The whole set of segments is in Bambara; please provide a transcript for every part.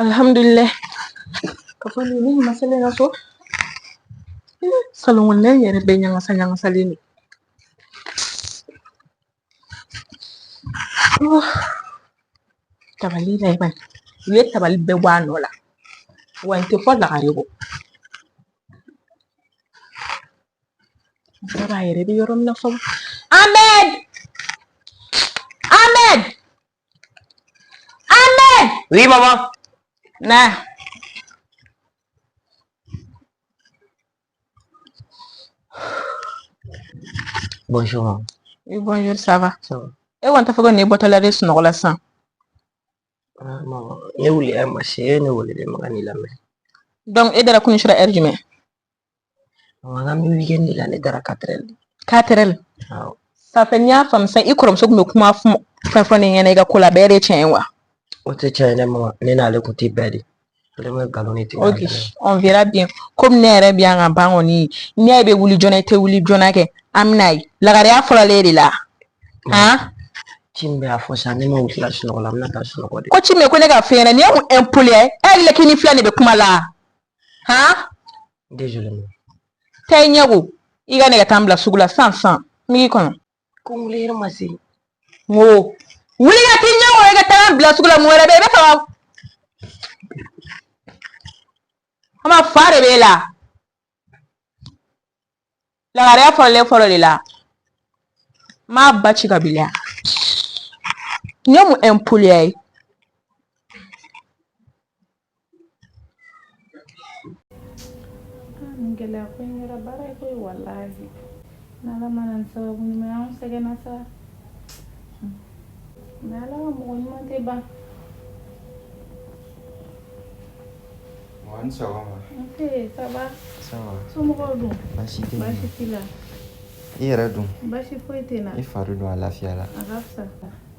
Alhamdulillah. Ka fɔ nin ni masalen ka so. Salon kɔnɔna in yɛrɛ bɛɛ ɲagasa ɲagasalen don. Tabali la i bani. U ye tabali bɛɛ bɔ a nɔ la. Wa n tɛ fɔ lagare kɔ. Yɔrɔ a yɛrɛ bɛ yɔrɔ min na fɔlɔ. Ahmed! Ahmed! Ahmed! Oui, maman. Na. Bonjour, maman. Oui, bonjour, ça va? Ça va. E kɔni t'a fɔ ko nin ye bɔtɔla de sunɔgɔ la sisan. Ah, maman, ne wuli heure ma se, e ne wele de ma ka n'i lamɛn. Donc e dara kunun sura heure jumɛn? Maman, an bɛ weekend de la, ne dara 4 heures. 4 heures. Awɔ. Ça fait n y'a faamu sisan i kɔrɔmuso tun bɛ kuma fɛn fɔ ne ɲɛna i ka ko la a bɛɛ de ye tiɲɛ ye wa? O tɛ tiɲɛ ye dɛ maman, ne n'ale kun tɛ bɛɛ de. Ale bɛ nkalon de tigɛ. Ok, on verra bien. Komi ne yɛrɛ bɛ yan ka ban kɔni, n'i y'a ye i bɛ wuli joona i tɛ wuli joona kɛ, an bɛna ye. Lagareya fɔlɔlen de la. Han? Ci min bɛ a fɔ sa, ne ma wuli sunɔgɔ la, n bɛna taa sunɔgɔ de. Ko ci min ko ne ka f'i ɲɛna, nin ye mun impoli ye? E hakili la k'i ni filɛ de bɛ kuma la? Han? Désolé maman. Taa i ɲɛ ko i ka ne ka taa n bila sugu la sisan sisan. N b'i kɔnɔ. Ko n wuli heure ma se. N ko wuli ka t'i ɲɛ ko i ka taa n bila sugu la, mun wɛrɛ bɛ yen? I bɛ fɛ ka ama fa de b'e la. Lagareya fɔlɔlen fɔlɔ de la. N m'a ba ci ka b'i la. Nin ye mun impoliya ye? Nin gɛlɛya ko in kɛra baara ye koyi, walahi. N'Ala ma na ni sababu ɲuman ye, anw sɛgɛnna sa. Mais Ala ka mɔgɔ ɲuman tɛ ban. Mama, ni sɔgɔma. Nse, ça va? Ça va. Somɔgɔw dun? Baasi tɛ yen. Baasi t'i la? I yɛrɛ dun? Baasi foyi tɛ n na. I fari dun, a lafiya la? A ka fisa.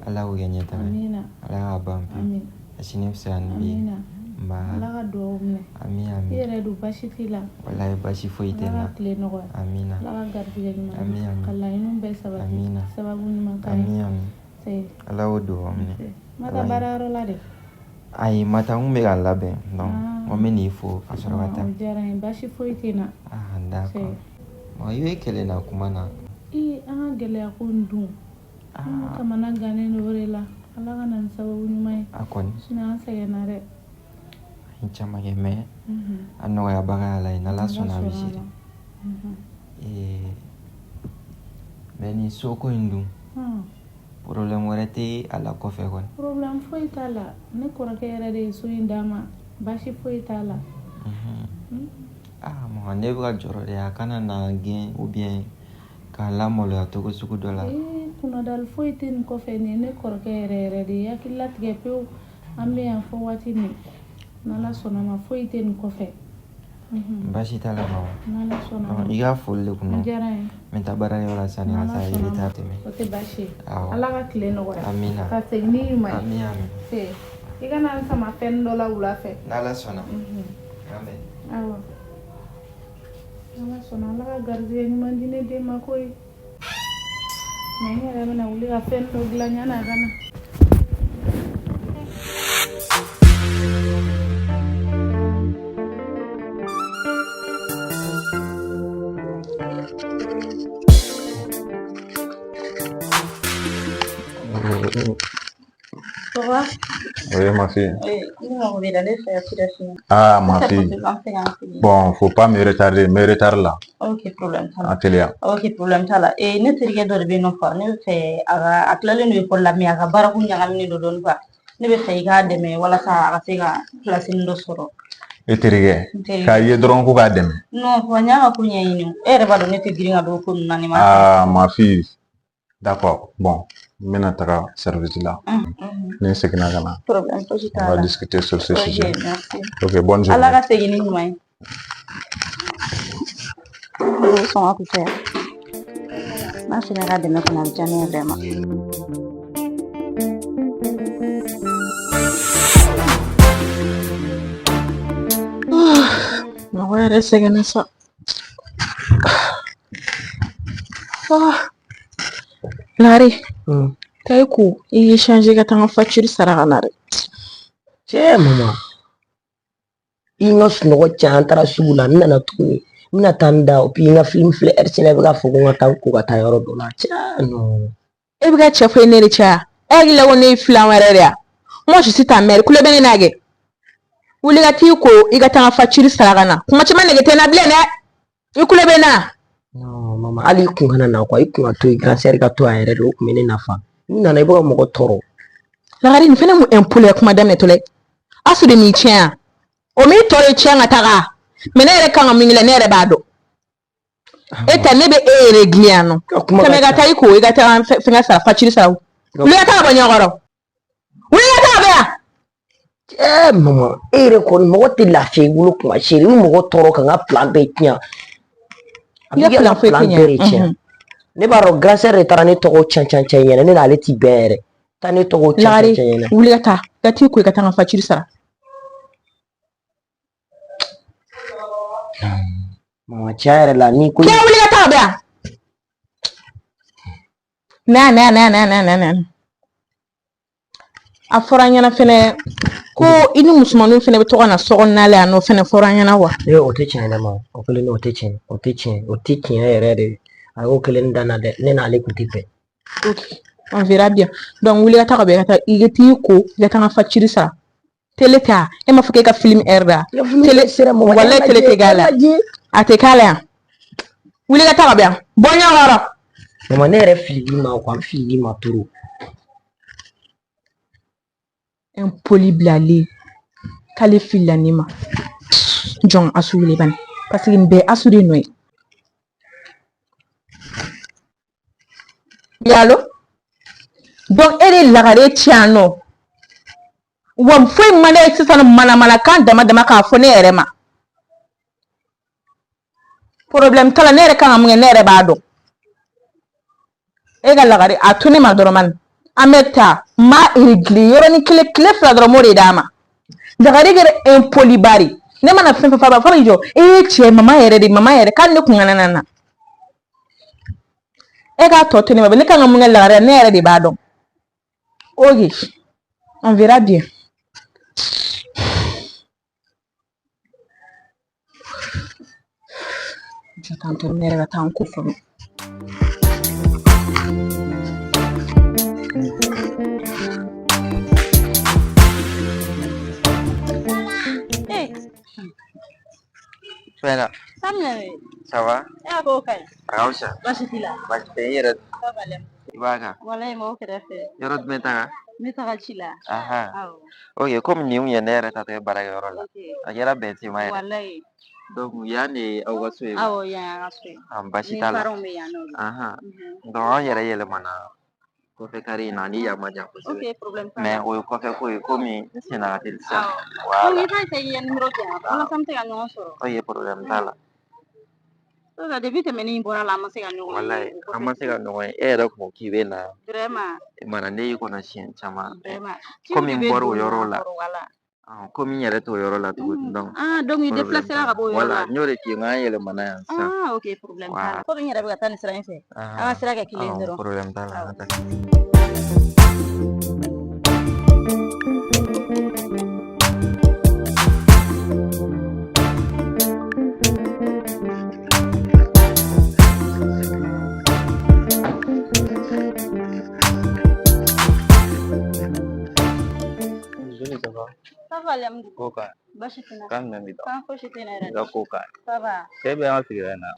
Ala k'o kɛ ɲɛtaga ye. Amina. Ala k'a ban pewu. Amin. A sini fisaya ni bi ye. Amina. Nba. Ala ka dugawu minɛ. Ami ami. I yɛrɛ dun, baasi t'i la? Walayi, baasi foyi tɛ n Ala na. ka tile nɔgɔya. Amina. Ala ka garijɛgɛ ɲuman di. Ami ami. Ka laɲiniw bɛɛ sabati. Amina. Sababu ɲuman k'an ye. Ami ami. Se. Ala k'o dugawu minɛ. Se. Ma taa baarayɔrɔ la de? Ayi, ma taa, n kun bɛ ka n labɛn. Donc, Ah. n ko n bɛ n'i fo ka sɔrɔ ka taa. O diyara n ye, baasi foyi tɛ n na. Ah, d'accord. Bon, i bɛ kɛlɛ na kuma na. Ee, an ka gɛlɛya ko in dun. An kamana gannen don o de la. Ala ka na ni sababu ɲuman ye. A kɔni. Sinon an sɛgɛnna dɛ. An ye caman kɛ, mais a nɔgɔyabaga ye Ala ye. N'Ala sɔnna, a bɛ gérer. Ee, mais nin soko in dun, problème wɛrɛ tɛ a la kɔfɛ kɔni? Problème foyi t'a la. Ne kɔrɔkɛ yɛrɛ de ye so in d'a ma. Baasi foyi t'a la. Ah, mama, ne bɛ ka jɔrɔ de, a kana na gɛn ou bien k'a lamaloya cogo sugu dɔ la. Ee, kunnadali foyi tɛ nin kɔfɛ. Nin ye ne kɔrɔkɛ yɛrɛ yɛrɛ de ye. Hakili latigɛ pewu. An bɛ yan fɔ waati min, n'Ala sɔnna ma, foyi tɛ nin kɔfɛ. Baasi t'a la, mama. N'Ala sɔnna ma. I ka foli de kun A don. diyara n ye. N bɛ taa baarakɛyɔrɔ la sani ka N'Ala taa, i bɛ sɔnna ma. taa tɛmɛ. O tɛ baasi ye. Awɔ. Ala ka tile nɔgɔya. Amina. Ka segin ni ɲuman ye. Ami ami. Se. I kana n sama fɛn dɔ la wula fɛ. N'Ala sɔnna. An bɛn. Awɔ. Ala sɔnna, Ala ka garijɛgɛ ɲuman di ne den ma koyi. Mais n yɛrɛ bɛna wuli ka fɛn dɔ dilan yanni a ka na. Ça va? Oui, ma fille. Ne mago b'i la, ne fɛ ka ci dɔ f'i ɲɛna. Ah, ma fille. An bɛ se k'an sigi. Bon, faut pas me retarder. Me retard là. Ok, problème t'a la. A teliya. Ok, problème t'a la. Ee, ne terikɛ dɔ de bɛ yen nɔ quoi, ne bɛ fɛ a ka, a tilalen don ekɔli la, mais a ka baarako ɲagaminen don dɔɔnin quoi. Ne bɛ fɛ i k'a dɛmɛ walasa a ka se ka place dɔ sɔrɔ. E terikɛ. N terikɛ. K'a ye dɔrɔn ko k'a dɛmɛ. Non, fa, n y'a ka ko ɲɛɲini. E yɛrɛ b'a dɔn ne tɛ girin ka don o ko ninnu na ni ma. Ah, ma fille. D'accord. Bon, n bɛna taga service la. Ni n seginna ka na. Problème fosi On t'a va la. discuter sur ce Ok, sujet. merci. Ok, bonne journée. Ala ka segin ni ɲuman ye. Ne bɛ sɔn ka kucaya. N'a sera ka dɛmɛ fana, a bɛ diya ne ye vraiment. Mɔgɔ yɛrɛ sɛgɛnna sa. Ah. Lare, taa i ko i y'i changer ka taa n ka facture sara ka na dɛ. Cɛ mama. I n ka sunɔgɔ tiɲɛ, an taara sugu la, n nana tuguni, n bɛna taa n da, o puis n ka film filɛ heure sera, i bɛ k'a fɔ ko n ka taa n ko ka taa yɔrɔ dɔ la. Cɛ, non. E bɛ ka cɛ fɔ ne de caya. E hakili la ko ne ye filan wɛrɛ de ya? Moi, je suis ta mère. Kulo bɛ ne n'a kɛ. Wuli ka t'i ko, i ka taa n ka facture sara ka na. Kuma caman nege tɛ n na bilen dɛ. I kulo bɛ n na. Non, mama, hali i kun kana na quoi, i kun ka to yen, grand sœur ka to a yɛrɛ de, o kun bɛ ne nafa. N'i nana, i bɛ ka mɔgɔ tɔɔrɔ. Lagare, nin fɛnɛ mun impoli ye kuma daminɛ tɔ la ye. Asu de m'i tiɲɛ yan. O m'i tɔ de tiɲɛ ka taga. Mais ne yɛrɛ kan ka min kɛ, ne yɛrɛ b'a dɔn. E ta, ne bɛ e yɛrɛ dilan yan nɔ. Ka kuma Tɛmɛ ka taa i ko, i ka taa fɛngɛ sara, facture sara. Wuli ka taa ka bɔ ɲɛkɔrɔ. Wuli ka taa ka bɔ yan. Eh, mama, e yɛrɛ kɔni, mɔgɔ tɛ lafiya i bolo kuma si. I bɛ mɔgɔ tɔɔrɔ ka n ka plan bɛɛ tiɲɛ. A I ka b'i ka plan foyi plan tɛ ɲɛ. bɛɛ de tiɲɛ. Ne b'a dɔn grand sœur de taara ne tɔgɔ can can can ɲɛna, ne n'ale ti bɛn yɛrɛ. Taa ne tɔgɔ can can Lagare, can ɲɛna. wuli ka taa. I ka t'i ko, i ka taa n ka facture sara. Mama, tiɲɛ yɛrɛ la, ni ko K'i wuli ka taa ka bɔ yan. Na na na na na na na. A fɔra an ɲɛna fɛnɛ ko i ni musomaninw fɛnɛ bɛ to ka na so kɔnɔna la yan nɔ, fɛnɛ fɔra an ɲɛna wa. E, o tɛ tiɲɛ ye dɛ, ma. O kelen o tɛ tiɲɛ, o tɛ tiɲɛ, o tɛ tiɲɛ yɛrɛ de. A y'o kelen da n na dɛ, ne n'ale kun tɛ bɛn. Ok, on verra bien. Donc wuli ka taa ka bɔ, i ka taa, i ka t'i ko, i ka taa n ka facture sara. Télé tɛ a? E m'a fɔ k'e ka film heure da. Télé sera, mama. Walayi, télé tɛ k'a la. A tɛ k'a la yan. Wuli ka taa ka bɔ yan. Bɔ ɲɛkɔrɔ. Mama, ne yɛrɛ filili ma quoi, n filili ma trop. Impoli bilalen k'ale filila ne ma. Jɔn Asu wele bani. Parce que nin bɛɛ ye Asu de nɔ ye. Allo? Donc e de lagare ci yan nɔ. Wa foyi man ne ye sisan manamanakan dama dama k'a fɔ ne yɛrɛ ma. Problème t'a la, ne yɛrɛ kan ka mun kɛ, ne yɛrɛ b'a dɔn. E ka lagare a to ne ma dɔrɔn mani. An bɛ taa n b'a régler yɔrɔnin kelen, tile 2 dɔrɔn m'o de d'a ma. Lagare kɛra impoli ba de. Ne mana fɛn fɛn fɔ a b'a fɔ b'i jɔ ee cɛ, mama yɛrɛ de, mama yɛrɛ k'ale ne kun kana na na. E k'a tɔ to ne ma, ne kan ka mun kɛ lagare la, ne yɛrɛ de b'a dɔn. Ok, on verra bien. Jɔ tantɔ, ne yɛrɛ ka taa n ko fɔlɔ. Fɛn na. Saminɛ. Ça va? E y'a ko ka ɲi. A ka fisa. Baasi t'i la? Baasi tɛ, i yɛrɛ? Ça va. I b'a kan. Walayi, mɔgɔw kɛrɛfɛ. Yɔrɔ jumɛn taga? Ne taga ci la. Aha. Awɔ. Ok, komi nin kun ye ne yɛrɛ taatɔ ye baarakɛyɔrɔ la. Ok. A kɛra bɛn tema yɛrɛ. Walayi. Donc yan de ye aw ka so ye? Awɔ, yan y'an ka so ye. Ah, baasi Ni t'a la. parents bɛ yan nɔ de. Ahan. Mhm. Donc an yɛrɛ yɛlɛmana kɔfɛ kari in na, ni yan ma jan Ok, kosɛbɛ. problème t'a Mais la. o ye kɔfɛ ko ye, komi n senna ka teli sisan. Awɔ. Voilà. Donc i t'a essayer k'i ka numéro di yan walasa an bɛ se ka ɲɔgɔn sɔrɔ. Ok, problème t'a la. Sisan depuis tɛmɛnen in bɔra la, an ma se ka ɲɔgɔn ye. Walayi, O an kɔfɛ ma se ka ɲɔgɔn ye. E yɛrɛ kun ko k'i bɛ na. Vraiment. I mana ne y'i kɔnɔ siɲɛ caman. Vraiment. Komi Ciw n de bɛ bɔra o don yɔrɔ ɲɔgɔn la. kɔrɔ, voilà. Komi n yɛrɛ t'o yɔrɔ la tuguni. Donc Ah, donc i problème déplacé t'a la. ka bɔ o yɔrɔ Voilà, la. n y'o de f'i ye, n k'an yɛlɛmana yan sisan. Ah, ok, problème t'a la. Voilà. Komi n yɛrɛ bɛ ka taa nin sira in fɛ. An ka sira kɛ kelen ye dɔrɔn. Problème t'a la. An ka taa. Joli, ça va? Ça va, alhamdulillah. Ko ka Baasi tɛ n na. kan jumɛn b'i la? Kan fosi tɛ n na yɛrɛ. I ka ko ka ɲi. Ça va. Cɛ bɛ an sigida in na.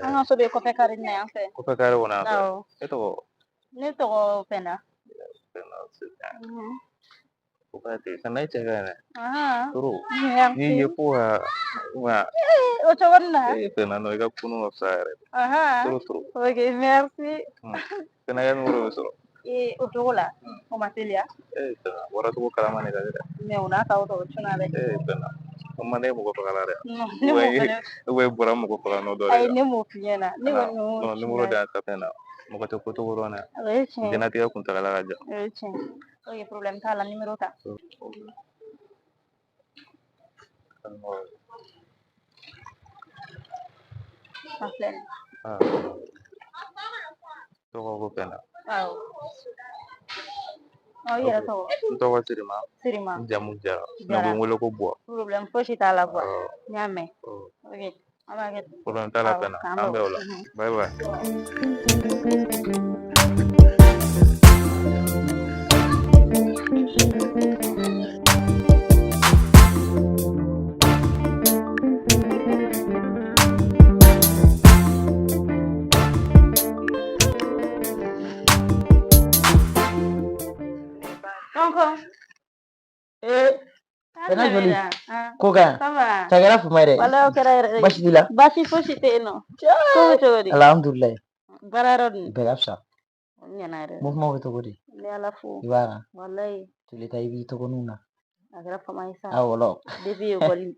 An ka so bɛ kɔfɛ kari in na yan fɛ. Kɔfɛ kare kɔnɔ yan fɛ. Awɔ. E tɔgɔ? Ne tɔgɔ Pɛnda. Pɛnda, c'est bien. O ka ten. Fɛnɛ, e cɛ ka ɲi dɛ. Ah. Trop. Merci. N'i ye ko ka wa O cogo nin na. E Pɛnda, nɔ i ka kunu ka fisa yɛrɛ. Ahan. Trop trop. Ok, merci. Pɛnda ka numéro bɛ sɔrɔ. Ee, o cogo la. O ma teliya. E Pɛnda, bɔra cogo kalama ne ka di dɛ. Mais o n'a ta o ta, o cunna dɛ. E Pɛnda, o man di mɔgɔ faga la dɛ. Non, ne m'o fɛnɛ. Ou bien i bɔra mɔgɔ faga nɔ dɔ de Ayi, la. ne m'o f'i ɲɛna. Ne kɔni y'o Non, numéro di yan sa Pɛnda. Mɔgɔ tɛ ko cogo dɔn dɛ. O ye tiɲɛ ye. Diɲɛlatigɛ kuntagala ka jan. O ye tiɲɛ ye. Ok, problème t'a la, numéro ta. A filɛ nin ye. Ah. Tɔgɔ ko Pɛnda. Awɔ. Aw yɛrɛ tɔgɔ? N tɔgɔ Sirima. Sirima. N jamu Jara. Mais u bɛ n wele ko Buwa. Problème fosi t'a la Buwa. N y'a mɛn. Ok, an b'a kɛ ten. Problème t'a la fɛnɛ. An bɛn o la. Bye bye. Bena joli ko ka ça kɛra fama yɛrɛ. Walahi o kɛra yɛrɛ. Baasi t'i la? Baasi fosi tɛ yen nɔ. Ko bɛ cogo di? Alhamdulilayi. Baara yɔrɔ dun? Bɛɛ ka fisa. O ɲɛna yɛrɛ. Mouvement bɛ cogo di? N bɛ Ala fo. I b'a kan? Walahi. Tile ta i b'i tɔgɔninw na. A kɛra fama ye sa. Awɔ lɔ. Depuis école.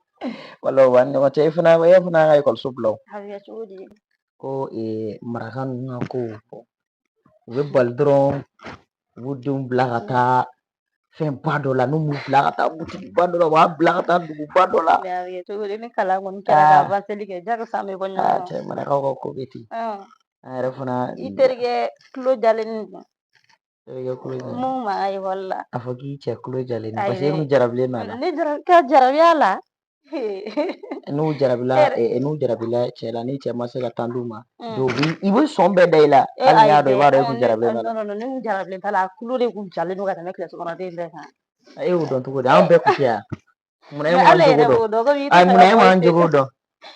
Walahi o b'an ni ɲɔgɔn cɛ. E fana ka ekɔliso bila o. A bɛ kɛ cogo di? Ko maraka ninnu ka ko u bɛ bali dɔrɔn u b'u denw bila ka taa fɛnba dɔ la, n'u m'u bila ka taa butigiba dɔ la, u b'a bila ka taa duguba dɔ la. Mais a bɛ kɛ cogo di ni kalan kɔni kɛra ka avanceli kɛ jagosa an bɛ bɔ ɲɔgɔn Cɛ, marakaw ka ko bɛ ten. An yɛrɛ fana. I terikɛ tulo jalen dun? Terikɛ kulo jalen. Mun b'an ka ekɔli la. A fɔ k'i cɛ kulo jalen parce que e kun jarabilen don a la. Ne ka jarabi a la. N'u jarabila cɛ la, ni cɛ ma se ka tan d'u ma, donc i bɛ sɔn bɛɛ da i la, hali n'i y'a dɔn i b'a dɔn e kun jarabilen don a la. Non, non, ne kun jarabilen t'a la, a kulo de kun jalen don ka tɛmɛ kilasi kɔnɔden bɛɛ kan. E y'o dɔn cogo di? An bɛɛ kun tɛ yan. Munna e m'an jogo dɔn? Ayi, munna e m'an jogo dɔn?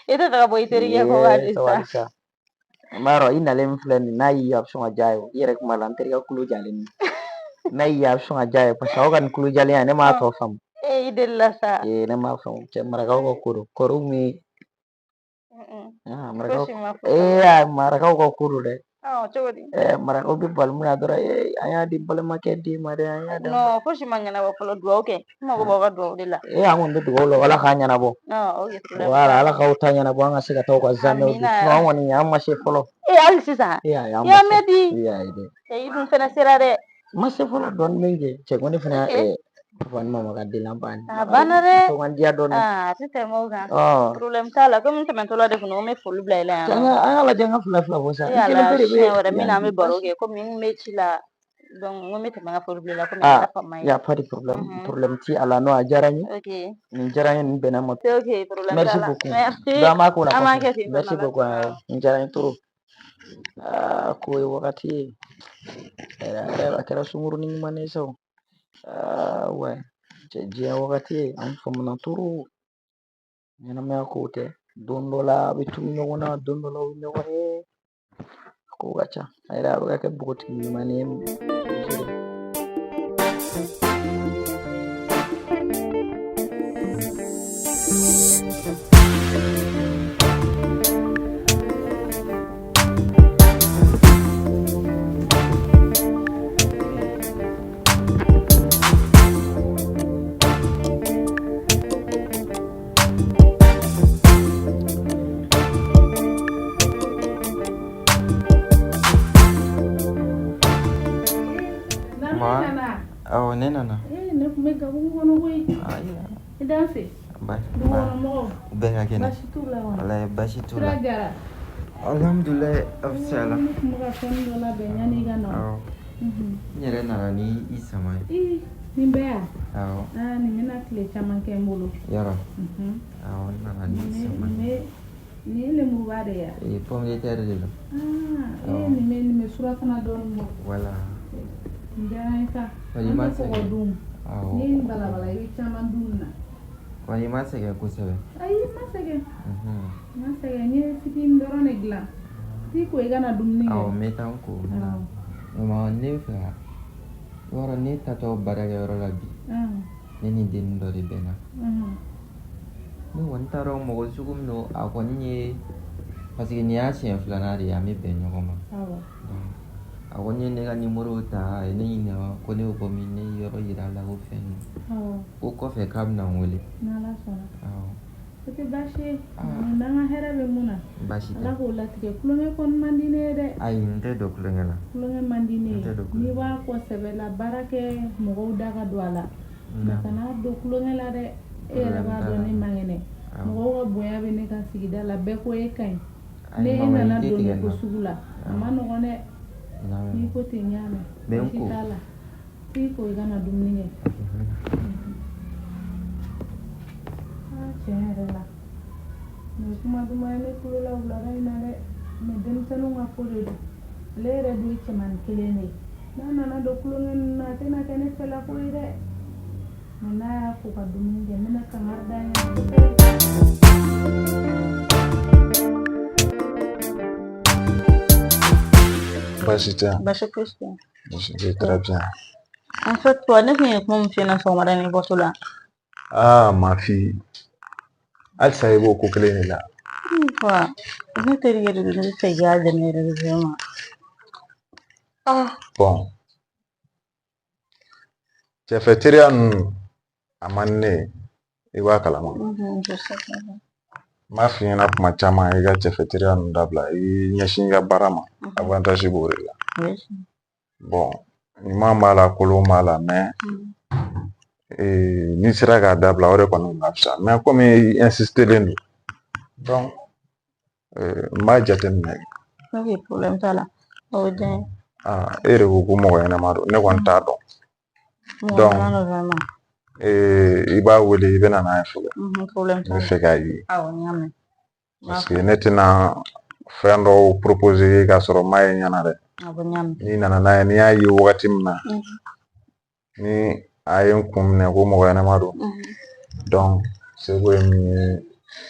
E tɛ fɛ ka bɔ i terikɛ kɔ wa de sa? Sa. N b'a dɔn i nalen min filɛ nin, n'a y'i ye a bɛ sɔn ka diya ye. I yɛrɛ kuma la, n terikɛ kulo jalen don. N'a y'i ye a bɛ sɔn ka diya ye parce que aw ka nin kulo jalenya ne m'a tɔ faamu. E i delila sa. Ee, ne m'a faamu cɛ, marakaw ka ko don. Kɔrɔw min marakaw, ee, marakaw ka ko don dɛ. Cogo di? Marakaw bɛ bali mun na dɔrɔn, ee, an y'a di balimakɛ den ma dɛ, an y'a di. Non, fosi ma ɲɛnabɔ fɔlɔ, dugawu kɛ. N mago b'aw ka dugawu de la. Ee, an kɔni bɛ dugawu la, Ala k'a ɲɛnabɔ. Voilà, Ala k'aw ta ɲɛnabɔ, an ka se ka taa u ka zamɛw dun. Sinon an kɔni an ma se fɔlɔ. Ee, hali sisan? Ee, ayi, an ma se. Mɛdi. Ee, ayi dɛ. I dun fɛnɛ sera dɛ. N ma se fɔlɔ, dɔɔnin bɛ n jɛ. Cɛ, ko ne fana papa ni mama ka den laban. A banna dɛ. To ka n diya dɔɔnin. A tɛ tɛmɛ o kan. Problème t'a la, komi n tɛmɛtɔla de kun don, n bɛ foli bila i la yan. An ka lajɛ, an ka fila fila bɔ sa. E ala, siɲɛ wɛrɛ min na an bɛ baro kɛ, komi n bɛ ci la. Donc n ko n bɛ tɛmɛ ka foli bila i la komi a kɛra fama ye. Y a pas de problème. Problème ti a la, non, a diyara n ye. Ok. Nin diyara n ye, nin bɛnna n ma. Ok, problème Merci t'a la. beaucoup. Merci. Donc an b'a k'o la An b'a kɔfɛ. kɛ ten. Merci beaucoup. Nin diyara n ye trop. Aa, ko ye wagati ye. A kɛra sunkurunin ɲuman ye sa o. Aa, ouais. Cɛ, diɲɛ wagati ye, an famana trop. Ɲɛnamaya kow tɛ. Don dɔ la a bɛ tunu ɲɔgɔn na, don dɔ la u bɛ ɲɔgɔn ye. Kow ka ca. A yɛrɛ a bɛ ka kɛ npogotigi ɲuman ye. Ma, awɔ, ne nana. Ee, ne tun bɛ gabugu kɔnɔ koyi. I danse. Baasi. Dukɔnɔmɔgɔw? U bɛɛ ka kɛnɛ. Baasi t'u la wa? Walayi, baasi t'u Sira la. jara? Alhamdulilayi, a bɛ se a la. Ne tun bɛ ka fɛn dɔ labɛn yanni i ka na. Awɔ. N yɛrɛ nana ni i sama ye. Ii, nin bɛɛ yan? Awɔ. Aa, nin bɛna tile caman kɛ n bolo. Yɔrɔ? Awɔ, n nana ni i sama Nin ye. bɛ nin ye lemuruba de ye. Ee, pomme de terre de don. Aa, ee, nin bɛ surafana dɔɔnin bɔ. Voilà. Nin diyara n ye sa. Kɔni An ma bɛ kɔgɔ sɛgɛn. dun. Awɔ. N'i ye nin balabala, i bɛ caman dun nin na. Kɔni ma sɛgɛn kosɛbɛ. Ayi, n ma sɛgɛn. N ma sɛgɛn, n ye fitinin dɔrɔn de dilan. T'i ko i ka na dumuni kɛ. Awɔ, n bɛ taa n ko. Mama, ne bɛ fɛ ka, i b'a dɔn ne taatɔ baarakɛyɔrɔ la bi, ne ni dennin dɔ de bɛnna. Ne kɔni t'a dɔn mɔgɔ sugu min don, a kɔni ye, parce que nin y'a siɲɛ filanan de ye an bɛ bɛn ɲɔgɔn ma. A kɔni ye ne ka nimoro ta, a ye ne ɲininka ko ne bɛ bɔ min, ne ye yɔrɔ yira a la ko fɛn ninnu. Ko kɔfɛ k'a bɛna n wele. N'Ala sɔnna. Awɔ. O tɛ baasi ye. N'an ka hɛrɛ bɛ mun na. Baasi tɛ. Ala k'o latigɛ. Kulonkɛ kɔni man di ne ye dɛ. Ayi, n tɛ don kulonkɛ la. Kulonkɛ man di ne N ye. tɛ don N'i kulonkɛ. b'a kɔ sɛbɛ la, baara kɛ, mɔgɔw da ka don a la. Nka kana don kulonkɛ la dɛ. E yɛrɛ b'a dɔn ne man kɛnɛ. Mɔgɔw ka bonya bɛ ne kan sigida la, bɛɛ ko e ka ɲi. Ayi, Ne e mama, i nana tɛ don tigɛ nin n ko na. sugu la, a ma nɔgɔn dɛ. N y'a mɛn. N'i ko ten, n y'a mɛn. Bɛ n Baasi ko. t'a la. I ko i ka na dumuni kɛ. Aa tiɲɛ yɛrɛ la nin ye kuma duman ye ne tulo la wulada in na dɛ mais denmisɛnninw ka ko de don ale yɛrɛ dun ye cɛmannin kelen de ye n'a nana don tulonkɛ ninnu na a tɛna kɛ ne fɛla ko ye dɛ mais n'a y'a ko ka dumuni kɛ n bɛna kangari d'a ɲɛna. Baasi tɛ. Baasi fosi tɛ. Je vais très bien. En fait, toi, ne tun ye kuma min f'i ɲɛna sɔgɔmada in i bɔtɔ la. Ah, ma fille. Halisa i b'o ko kelen de la. Wa ne terikɛ de don ne bɛ fɛ i k'a dɛmɛ yɛrɛ de vraiment. Ah, bon. Cɛfɛ teriya ninnu a man di ne ye. I b'a kalama. Je sais. N b'a f'i ɲɛna kuma caman i ka cɛfɛ teriya ninnu dabila. I ɲɛsin i ka baara ma. Avantage b'o de la. Oui. Bon, ɲuman b'a la, kolon b'a la, mais n'i sera k'a dabila o de kɔni ka fisa. Mais komi i insistelen don, donc n b'a jateminɛ. Ok, problème t'a la. O bɛ diya n ye. Ah, e yɛrɛ ko ko mɔgɔ ɲɛnama don, ne kɔni t'a dɔn. Mɔgɔ Donc, ɲɛnama don vraiment. I b'a wele i bɛ na n'a ye fɔlɔ. Problème N t'a bɛ la. fɛ k'a ye. Awɔ, n y'a mɛn. Parce que ne tɛna fɛn dɔw proposer k'a sɔrɔ n m'a ye ɲɛna dɛ. Awɔ, n y'a mɛn. N'i nana n'a ye, n'i y'a ye wagati min na, ni a ye n kun minɛ ko mɔgɔ ɲɛnama don, donc seko ye min ye,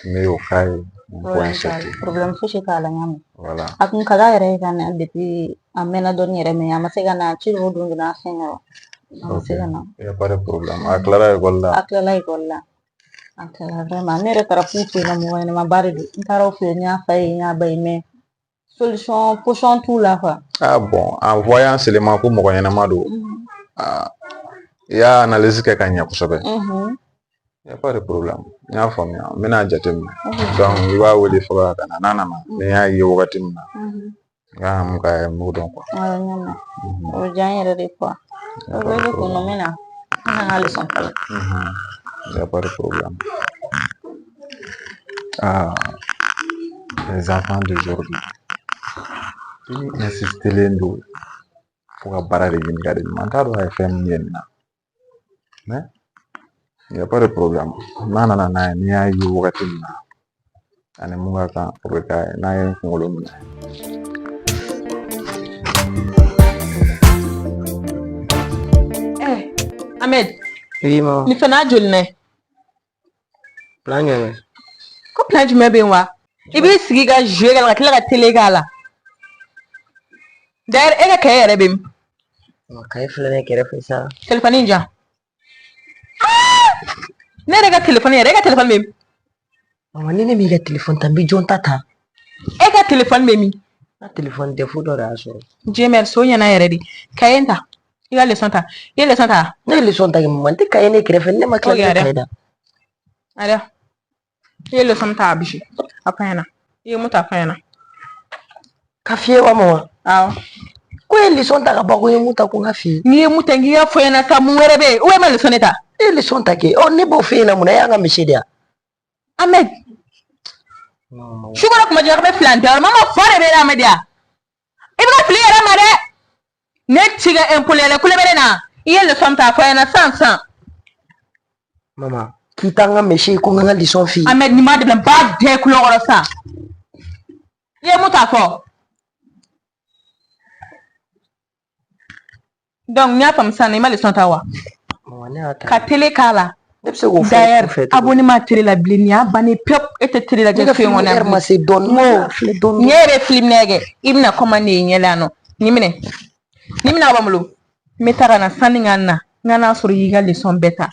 n bɛ o k'a ye. Point Problème t'a la. c'est tout. Problème fosi t'a la, n y'a mɛn. Voilà. A kun ka d'a yɛrɛ ye ka na depuis a mɛnna dɔɔni yɛrɛ mais a ma se ka na ci dɔw don donna a sen kɔrɔ. A ma Ok. se ka na. Il n'y a pas de problème. A tilara ekɔli la. A tilala ekɔli la. A tilala vraiment. Ne yɛrɛ taara f'u fɛ yen nɔ mɔgɔ ɲɛnamaba de don. N taara u fɛ yen n y'a fa ye n y'a ba ye mais solution position t'u la quoi. Ah bon, en voyant seulement ko mɔgɔ ɲɛnama don, ah, i y'a analyse kɛ ka ɲɛ kosɛbɛ. Il n'y a pas de problème. N y'a faamuya. N bɛna jateminɛ. Donc i b'a wele fɔlɔ a ka na. N'a nana, ni n y'a ye wagati min na, n kan ka mun k'a ye n b'o dɔn quoi. Awɔ, n y'a mɛn. O bɛ diya n yɛrɛ de quoi. Il n'y a O pas bɛɛ de bɛ kun nɔ problème. n bɛ na. N bɛna n ka leçon kalan. Il n'y a pas de problème. Ah, les enfants d'aujourd'hui. I insistelen don fo ka baara de ɲini ka di ma. N t'a dɔn a ye fɛn min ye nin na. Mais il n'y a pas de problème. N'a nana n'a ye, n'i y'a ye wagati min na, ani mun ka kan o bɛ k'a ye n'a ye n kunkolo minɛ. Eh, Ahmed, Oui, maman. nin fana y'a joli n'a ye? Plan jumɛn? Ko plan jumɛn bɛ yen wa? I b'i sigi ka jouer k'a la ka tila ka télé k'a la. D'ailleurs, e ka cahier yɛrɛ bɛ min? Cahier filɛ ne kɛrɛfɛ sa. Téléphone in jan. Ne yɛrɛ ka téléphone yɛrɛ, e ka téléphone bɛ min? Mama, ni ne m'i ka téléphone ta, n bɛ jɔn ta ta? E ka téléphone bɛ min? N ka téléphone défaut dɔ de y'a sɔrɔ. Dieu merci, o ɲɛna yɛrɛ de. Cahier in ta. I ka leçon ta. I ye leçon ta? Ne ye leçon ta kɛ mama, n tɛ cahier ne kɛrɛfɛ, ne ma tila Ok, ne yɛrɛ. cahier da. Allez. I ye leçon ta a bisi. A fɔ n ɲɛna. I ye mun ta a fɔ n ɲɛna. Ka f'i ye wa mama? Awɔ. Ko ye leçon ta ka ban ko n ye mun ta ko n ka f'i ye. N'i ye mun ta k'i ka fɔ n ɲɛna sa mun wɛrɛ bɛ yen? Ou e ma leçon de ta? Ne ye leçon ta kɛ. Ɔ ne b'o f'e ɲɛna mun na? E y'an ka monsieur de ye wa? Ahmed. Sukaro kuma jɛ bɛ fila tɛ mama fa de bɛ e la Ahmed ya. I bɛ ka fili i yɛrɛ ma dɛ. Ne ci ka impoli yɛrɛ kule bɛ ne na. I ye leçon ta a fɔ n ɲɛna sisan sisan. Mama, k'i t'an ka monsieur ye ko n ka n ka leçon f'i ye. Ahmed nin ma dabila n b'a da i kulo kɔrɔ sisan. I ye mun ta fɔ? Donc n y'a faamu sisan i ma leçon ta wa? Mama, ne y'a ta. Ka télé k'a la. Ne bɛ se k'o fɔ D'ailleurs, kɔfɛ tuguni. abonnement télé la bilen nin y'a bannen pewu e tɛ télé Ne lajɛ ka so in film kɔnɔ yan heure ma bilen. se dɔɔni. N ko Ne y'a filɛ dɔɔni. ɲɛ yɛrɛ film kɛ i bɛna commande ye ɲɛ la yan nɔ nin minɛ nin minɛ ka bɔ n bolo n bɛ taa ka na sanni ka na n ka n'a sɔrɔ i y'i ka leçon bɛɛ ta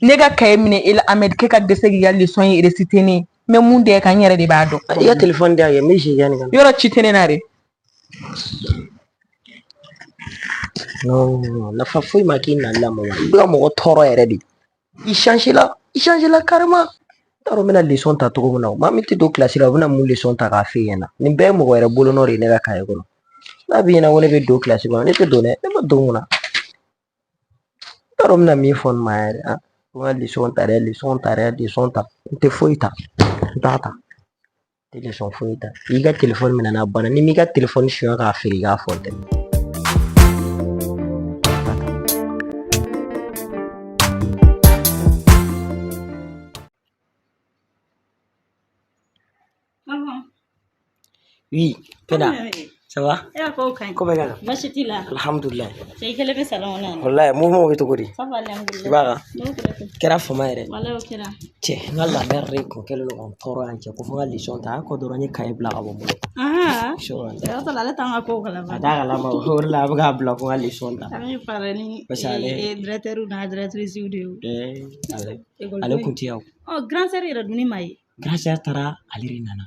ne ka cahier minɛ e la Ahmed k'e ka dɛsɛ k'i ka leçon ye réciter ne ye n bɛ mun da e kan n yɛrɛ de b'a dɔn. I ka téléphone di yan kɛ, n bɛ jeu kɛ nin kan. Yɔrɔ ci tɛ ne na de. Non, nafa foyi ma k'i nali la mama. I bɛ ka mɔgɔ tɔɔrɔ yɛrɛ de. I changé la, i changé la carrément. N t'a dɔn n bɛna leçon ta cogo min na. Maa min tɛ don kilasi la, o bɛna mun leçon ta k'a f'e ɲɛna. Nin bɛɛ ye mɔgɔ wɛrɛ bolonɔ de ye ne ka cahier kɔnɔ. N'a b'i ɲɛna ko ne bɛ don kilasi kɔnɔ, ne tɛ don dɛ. Ne ma don mun na? N t'a dɔn n bɛna min fɔ nin ma yɛrɛ. Ah, ko n ka leçon ta dɛ, leçon ta dɛ, leçon ta. N tɛ foyi ta. N t'a ta. N tɛ leçon foyi ta. I ka téléphone minɛ n'a banna. N'i m'i ka téléphone suɲɛ k'a feere, i k'a fɔ n tɛ. Oui, Penda. Ça va? E ko ka ɲi. Ko bɛ ka na? Baasi t'i la. Alhamdulilayi. Cɛ i kɛlen bɛ salon kɔnɔ yan. Walayi, mouvement bɛ cogo di? Ça va, alhamdulilayi. I b'a kan? N'o kɛra ten. Kɛra fama yɛrɛ. Walayi o kɛra. Cɛ, n ka la mère de kun kɛlen don ka n tɔɔrɔ yan cɛ, ko fo n ka leçon ta, a kɔ dɔrɔn n ye cahier bila ka bɔ n bolo. O y'a sɔrɔ ale t'an ka kow kalama. A t'a kalama, o de la a bɛ k'a bila ko n ka leçon ta. An bɛ fara ni Parce que ale directeur n'a directrice de ye. Ale kun tɛ yan o. Ɔ, grand sœur yɛrɛ dun ne ma ye. Grand sœur taara, ale de nana.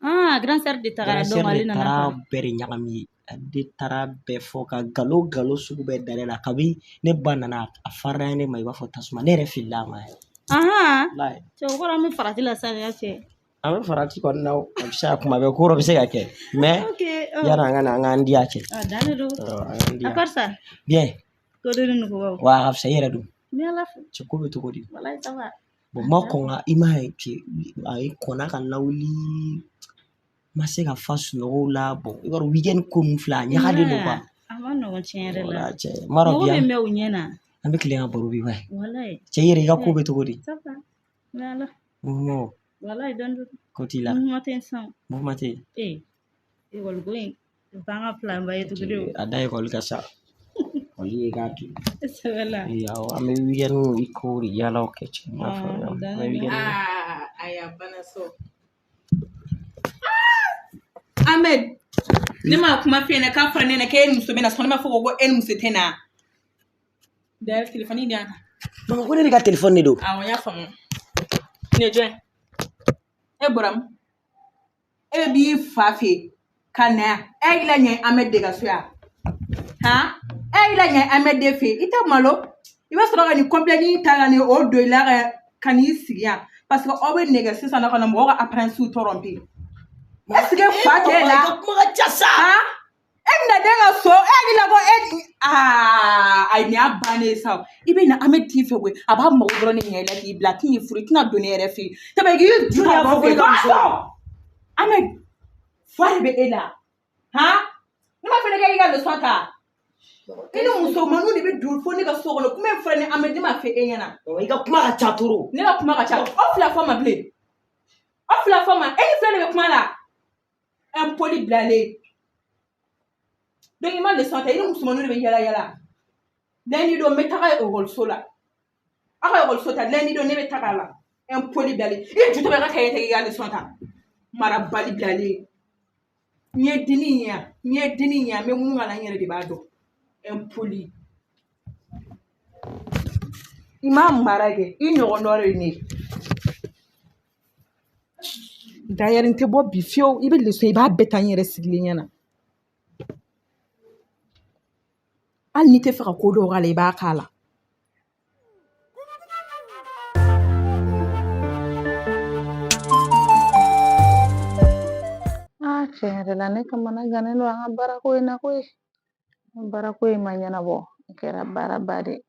Ah, grand sœur de tagara Grand sœur donc ale de nana. taara bɛɛ de ɲagami, ale de taara bɛɛ fɔ ka galon sugu bɛɛ da ne la. Kabi ne ba nana, a farila ne ma i b'a fɔ tasuma, ne yɛrɛ filila a ma yɛrɛ. Walayi. Cɛ, o kɔrɔ an bɛ farati la sa dɛ cɛ. An bɛ farati kɔni na o, a bɛ se ka kuma bɛɛ ko dɔ bɛ se ka kɛ, mais Ok. yanni an ka na an k'an diya cɛ. Ah, dan de don. An k'an À diya. part ça. Bien. Ko dɔ ni nugubaw. Wa a ka fisa i yɛrɛ dun. N bɛ Ala fo. Cɛ, ko bɛ cogo di? Walayi, ça va. Bon, ma kɔn ka i m'a ye cɛ, a ye kɔnna ka lawuli, n ma se ka fa sunɔgɔw la. Bon, i b'a dɔn weekend ko ninnu filɛ, a ɲagalen don quoi. A ma nɔgɔn tiɲɛ yɛrɛ la. Wala cɛ, n b'a dɔn Mɔgɔ bi bɛ an mɛn u ɲɛ na. an bɛ tilen ka baro bi ba ye. Walayi. Cɛ, i yɛrɛ i ka ko bɛ cogo di? Ça va. N bɛ Ala. Mouvement Walayi, dɔɔni dɔɔni. ko t'i la? Mouvement tɛ yen sisan. Mouvement tɛ yen. Ee, ekɔli ko in, o t'an ka plan ba ye tuguni o. A da ekɔli ka sa. Ekɔli ye k'a to yen. Sɛbɛ la. Ee, awɔ, an bɛ weekend i ko de yaalaw kɛ cɛ. N b'a faamuya. An bɛ weekend. Ah, aya bana so. Ahmed, ne ma kuma f'i ɲɛna k'a fɔra ne ɲɛna k'e ni muso bɛ na sɔn, ne m'a fɔ ko e ni muso tɛ na. D'ailleurs, téléphone di yan. Mama, ko ne de ka téléphone de don. Awɔ, n y'a faamu. Nin ye jɔn ye? E bɔra min? E bɛ b'i fa fɛ yen ka na yan. E y'i la ɲɛ Ahmed de ka so yan. Han? E y'i la ɲɛ Ahmed de fɛ yen. I tɛ malo. I bɛ sɔrɔ ka nin complet ta ka nin o don i la ka n'i sigi yan. Parce que aw bɛ nɛgɛ sisan nɔ ka na mɔgɔw ka apparence tromper. Est-ce que fa t'e la? I ka kuma ka ca sa. Han? E bɛna den ka so, e hakili la ko e ayi, nin y'a bannen ye sa o. I bɛ na Ahmed t'i fɛ koyi, a b'a mago dɔrɔn de ɲɛ i la k'i bila, a tɛn'i furu, i tɛna don ne yɛrɛ fɛ yen. Tɛmɛ k'i ju ka bɔ fɛ yen. Ahmed, fa de bɛ e la. Han? Ne m'a fɔ ne k'e ka leçon ta. I ni musomaninw de bɛ don fo ne ka so kɔnɔ. Kuma in fɔra ne Ahmed, ne m'a fɔ e ɲɛna. Mama, i ka kuma ka ca trop. Ne ka kuma ka ca. O fila fɔ ma bilen. O fila fɔ ma. E ni filɛ de bɛ kuma la. Impoli bilalen. Donc i ma leçon ta, i ni musomaninw de bɛ yala yala. Lundi don n bɛ taga ekɔliso la. Aw ka ekɔliso ta, lundi don ne bɛ taga la. Impoli bilalen. I ju tɛ bɛ ka cahier ta k'i ka leçon ta. Marabali bilalen. N ye dimi in yan, n ye dimi in yan, n bɛ mun k'a la n yɛrɛ de b'a dɔn. Impoli. I ma mara kɛ, i ɲɔgɔn dɔ de ye ne ye. D'ailleurs, n tɛ bɔ bi fiyewu, i bɛ leçon i b'a bɛɛ ta n yɛrɛ sigilen ɲɛna. Hali n'i tɛ fɛ ka ko dɔw k'a la, i b'a k'a la. Ah, tiɲɛ yɛrɛ la ne kamana gannen don an ka baarako in na koyi. Baarako in ma ɲɛnabɔ, a kɛra baaraba de ye.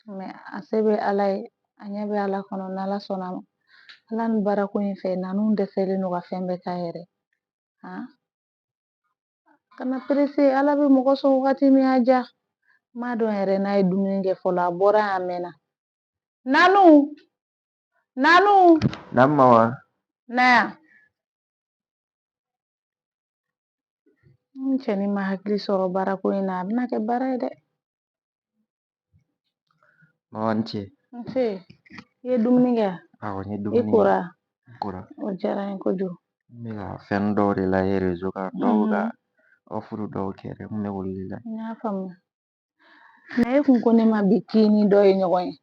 Mais a se bɛ Ala ye, a ɲɛ bɛ Ala kɔnɔ n'Ala sɔnna a ma. Ala ni baarako in fɛ, ninnu dɛsɛlen don ka fɛn bɛɛ k'a yɛrɛ ye. Han? Kana pressé, Ala bɛ mɔgɔ sɔn wagati min y'a diya. N m'a dɔn yɛrɛ n'a ye dumuni kɛ fɔlɔ, a bɔra yan a mɛnna. Nanu! Nanu! Naamu mama. Na yan. N cɛnin ma hakili sɔrɔ baarako in na, a bɛna kɛ baara ye dɛ. Mama ni ce. Nse, i ye dumuni kɛ? Awɔ, n ye I dumuni kɛ. kora? N kora. O diyara n ye kojugu. N bɛ ka fɛn dɔw de lajɛ réseau kan, dɔw bɛ ka offre dɔw kɛ dɛ, n kun bɛ k'olu de lajɛ. N y'a faamuya. Mais e kun ko ne ma bi k'i ni dɔ ye ɲɔgɔn ye.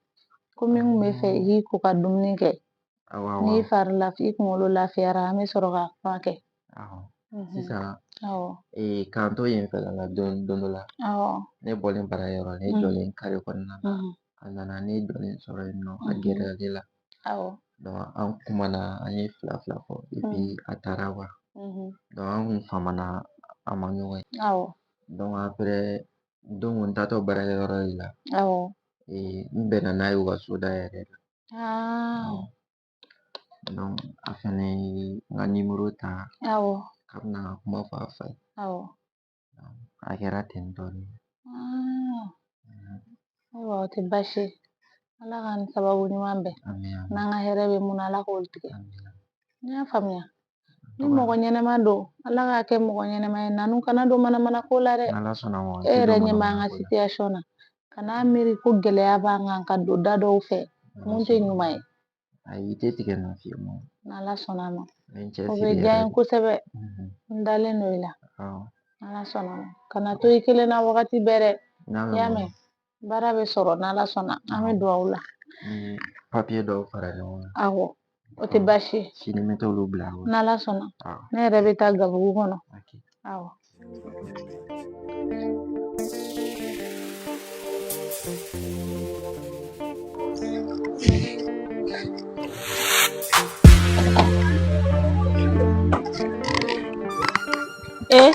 Komi n kun bɛ fɛ i k'i ko ka dumuni kɛ. Awɔ. N'i fari lafi, i kunkolo lafiyara, an bɛ sɔrɔ ka kuma kɛ. Awɔ. Sisan, Awɔ. k'an to yen fɛnɛ la don dɔ la. Awɔ. Ne bɔlen baarakɛyɔrɔ la, ne jɔlen kare kɔnɔna na. A nana ne jɔlen sɔrɔ yen nɔ, a gɛrɛla ne la. Awɔ. Donc an kumana, an ye fila fila fɔ, et puis a taara quoi. Donc an kun famana a ma ɲɔgɔn ye. Awɔ. Donc après, don n taatɔ baarakɛyɔrɔ de la. Awɔ. N bɛnna n'a ye u ka soda yɛrɛ la. Ah. Donc a fɛnɛ ye n ka numéro ta. Awɔ. K'a bɛna ka kuma fɔ a fa ye. Awɔ. A kɛra ten tɔ de. Ah. Ayiwa, o tɛ baasi ye. Ala k'an ni sababu ɲuman bɛn. Amin. N'an ka hɛrɛ bɛ mun na, Ala k'o tigɛ. Amin. N y'a faamuya. Ni mɔgɔ ɲɛnama don, Ala k'a kɛ mɔgɔ ɲɛnama ye. Nanu kana don manamana ko la dɛ. N'Ala sɔnna ma, E yɛrɛ ɲɛ b'an ka situation na. Kana miiri ko gɛlɛya b'an kan ka don da dɔw fɛ mun tɛ ɲuman ye. Ayi, i tɛ tigɛ n na fiyewu. N'Ala sɔnna a ma. N bɛ n O cɛsiri bɛ yɛrɛ diya n ye de. kosɛbɛ. N dalen don i la. Awɔ. N'Ala sɔnna a ma. Kana to i kelen na wagati bɛɛ dɛ. N y'a I y'a mɛn. mɛn? Baara bɛ sɔrɔ n'Ala sɔnna. An bɛ dugawu la. N ye papiye dɔw fara ɲɔgɔn kan. Awɔ. O tɛ baasi ye. Sini n bɛ t'olu bila. N'Ala sɔnna. Awɔ. Ne yɛrɛ bɛ taa Gabugu kɔnɔ. Awɔ. Eh,